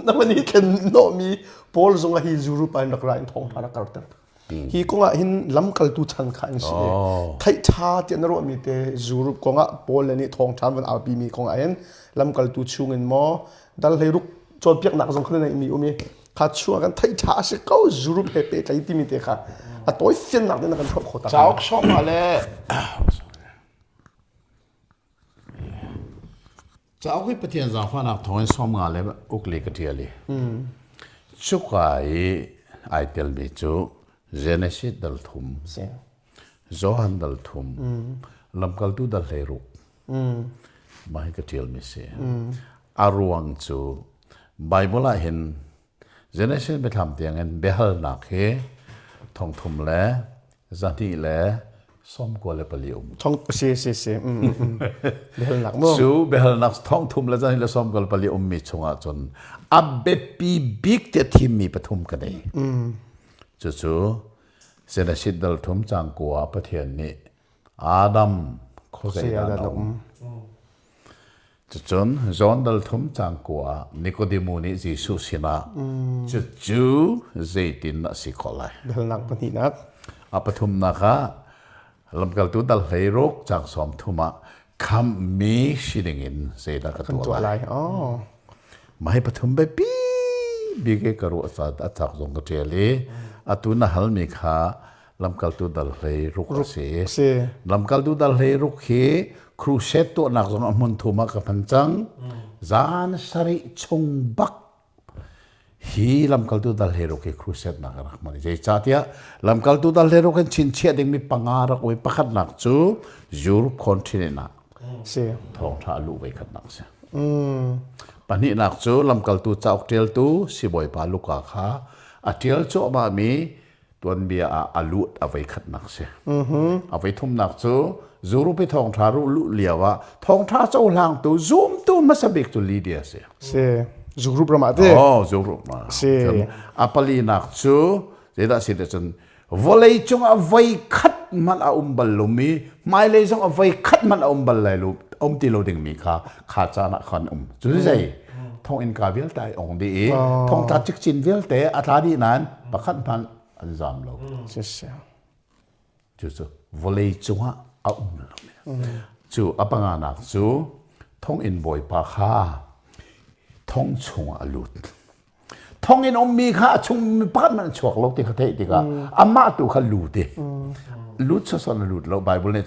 na van i thlen hnawhmi Paul zong hi Europe ah in rak ra in thawngṭha rak karter. Hi kong ah hin lamkaltu chan kha an si. Theih ṭha tiah na ruahmi te Europe kong ah Paul le nih thawngṭha an van aupi mi kong ah hin lamkaltu chung in maw dal hlei ruk cawnpiaknak zong kha na neihmi um i kha chung ah kan theih ṭha a si ko Europe he pehtlai timi te kha a tawi fiannak te na kan hrawmh kho ta. Cauk sawm ah le Cauk hi Pathian zaangfahnak thawngin 50 le uk li ka ṭial i cuka i ai telmi cu Genesis dal thum, Johan dal thum, Lamkaltu dal 16 mah hi ka ṭialmi si. A ruang cu Baibal ah hin Genesis biathlam tiangin biahalnak hi thongthum le zahnih le 94 um. Thong si si si. Biahalnak mu. Cu biahalnak thongthum le zahnih le 94 ummi chungah cun a biapi bik te thimmi pathum ka nei. Cucu Genesis dal thum cang kua Pathian nih Adam khuazei dah na um? Cucun John dal thum cang kua Nikodemu nih Jesuh sinah cucu zeitin a si khawh lai? Biahalnak pahnihnak. A pathumnak ah lamkaltu dal 16 cang 30 ah khamhmi si dingin zeidah ka tuah lai? Oh. Mah hi pathum biapi bik i ka ruah caah a cak zong ka ṭial i atu na halmi kha lamkaltu dal 16 a si. Si. Lamkaltu dal 16 hi crusade tuahnak zong a hmun thum ah ka hman cang. Zan sarih chung bak hi lamkaltu dal 16 hi crusade nak a rak hman. Zeicahtiah lamkaltu dal 16 hin chinchiah dingmi panga rak oi pakhatnak cu Europe continent ah Si. thawngṭha a luh voi khatnak si. Pahnihnak cu lamkaltu cauk ṭialtu sibawipa Luka kha a ṭial cuahmahmi tuanbia ah a lut a voi khatnak si. A voi thumnak cu Zurupi thawngṭha ruh luh lio ah thawngṭha cohlangtu zumtu hmasa bik cu Lydia si. Si. Zurup ram ah te. Oh, Zurup ma. Si. A palinak cu zeidah si te cun vawlei cung ah voi khat hmanh a um bal lomi hmailei zong a voi khat hmanh a um bal lai lo um ti lo dingmi kha kha caan ah khan um cu zei thonginn ka vialte ai ong dih i thongtla cikcin vialte a tla dih nain pakhat hmanh an zam lo. Cucu vawlei cungah a um lo. Cu a panganak cu thonginn bawipa kha thong chungah a lut. Thonginn ummi kha a chung pakhat hmanh an chuak lo ti kha theih tikah amah tu kha lut i lut sawsawh a lut lo Bible nih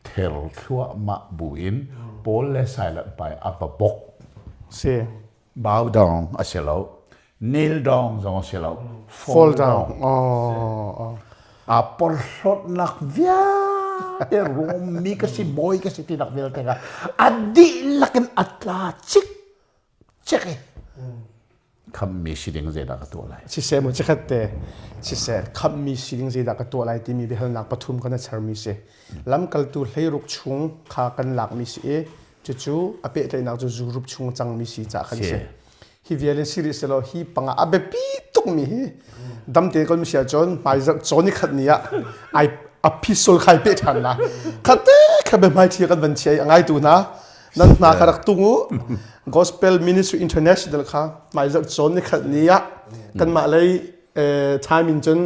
ther thluahmah buin Paul le Silas hmai a va bok. Si. Bow down a si lo. Kneel down zong a si lo. Fall down. Oh. A porhlawtnak vialte Rom mi ka si bawi ka si tinak vialte kha a dihlak in a tla cik cek i. Khammi si ding zeidah ka tuah lai? Siseh mu chikkhat te siseh khammi si ding zeidah ka tuah lai timi biahalnak pathum kan charmi si. Lamkaltu hleiruk chung kha kan lakmi si i cucu a pehtlaihnak cu Europe chung cangmi si caah khan si. Hi vial in si rih selaw hi panga a biapi tukmi hi damte kan si ahcun hmaizarh cawn ni khat ni ah ai a phisol khai pe ṭhan la. Khate kha biahmaiṭhi kan van chia i a ngaitu hna nan hna kha rak tung u. Gospel Ministry International kha hmaizarh cawn ni khat ni ah kanmah lei time in cun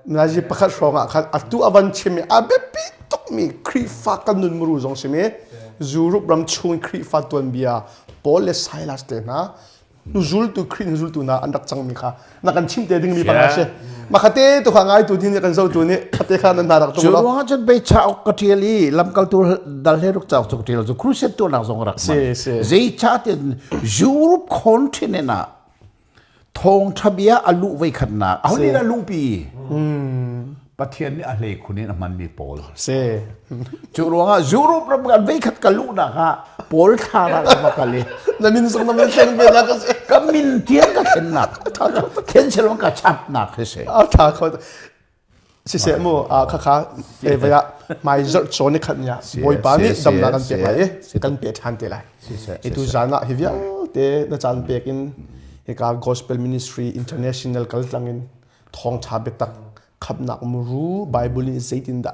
nazi pakhat hrawng ah khan atu a van chim i a biapi tukmi Khrihfa kan nun muru zong simi Europe ram chung Khrihfa tuanbia Paul le Silas te hna hnuzultu Khrih hnuzultu hna an rak cangmi kha na kan chim te dingmi panga si makhate tu kha ngaitu din nih kan zotu nih khate kha nan hna rak tung lo cu ruangah cun bei chauk ka tial i lamkaltu dal he ruk chauk cu ka tial cu crusade tuahnak zong rak man zei cha tin Europe continent ah Thawngṭha bia a luh voikhatnak aho nih dah luhpi? Pathian nih a hleikhun in a hmanmi Paul. Si. Cu ruangah Europe ram kan voikhat ka luhnak ah Paul thla ah ka va kal i Na min zong na min thlen ve nak a si. Ka min tiang ka thlennak. Thlen selong ka chapnak hi si. A ṭha kho. Siseh mu khakha e vai ah hmai zarh cawn i khat ni ah Bawipa nih damnak kan pek lai i kan pe ṭhan te lai. Itu zan ah hi vialte na caan pek in hika Gospel Ministry International kaltlang in thawngṭha biatak khamhnak muru Bible nih zeitindah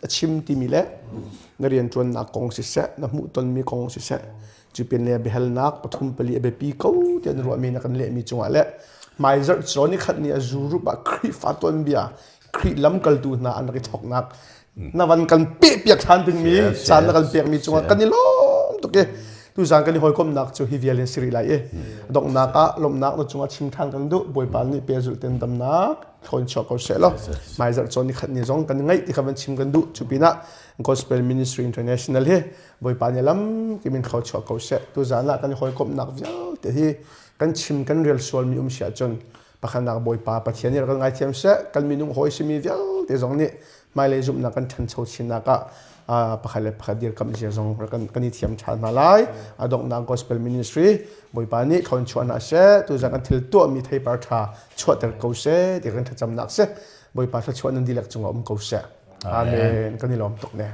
a chim timi le na rianṭuannak kong siseh na hmuhtonmi kong siseh Cupin le biahalnak pathum pali a biapi ko tiah na ruahmi na kan lehmi cungah le hmaizarh cawn i khat ni a Europe ah Khrihfa tuanbia Khrih lamkaltu hna an rak i thawknak na van kan pehpiak ṭhan dingmi caan na kan pekmi cungah kan i lawm tuk i tuzaan kan i hawikomhnak cu hi vial in si rih lai i donghnak ah lawmhnak na cungah chim ṭhan kan duh Bawipa nih pehzulh ten damnak thawn chuak ko seh law hmaizarh cawn ni khat ni zong kan ngaih ti kha van chim kan duh cu pinah Gospel Ministry International hi Bawipa nih lam kimin thluachuah ko seh. Tuzaan ah kan hawikomhnak vialte hi kan chim kan rel sualmi um si ahcun pakhatnak Bawipa Pathian nih rak kan ngaithiam seh. Kan minung hawi simi vialte zong nih hmailei zumhnak kan ṭhancho chinnak ah pakhat le pakhat dirkamh zia zong kan, kan i thiam ṭhan hna lai. A donghnak Gospel Ministry Bawipa nih thawn chuah hna seh. Tuzaan kan thil tuahmi theipar ṭha chuahter ko seh ti kan thlacamnak seh. Bawipa thluachuah nan dihlak cungah um ko seh. Amen. Kan i lawm tuk ne.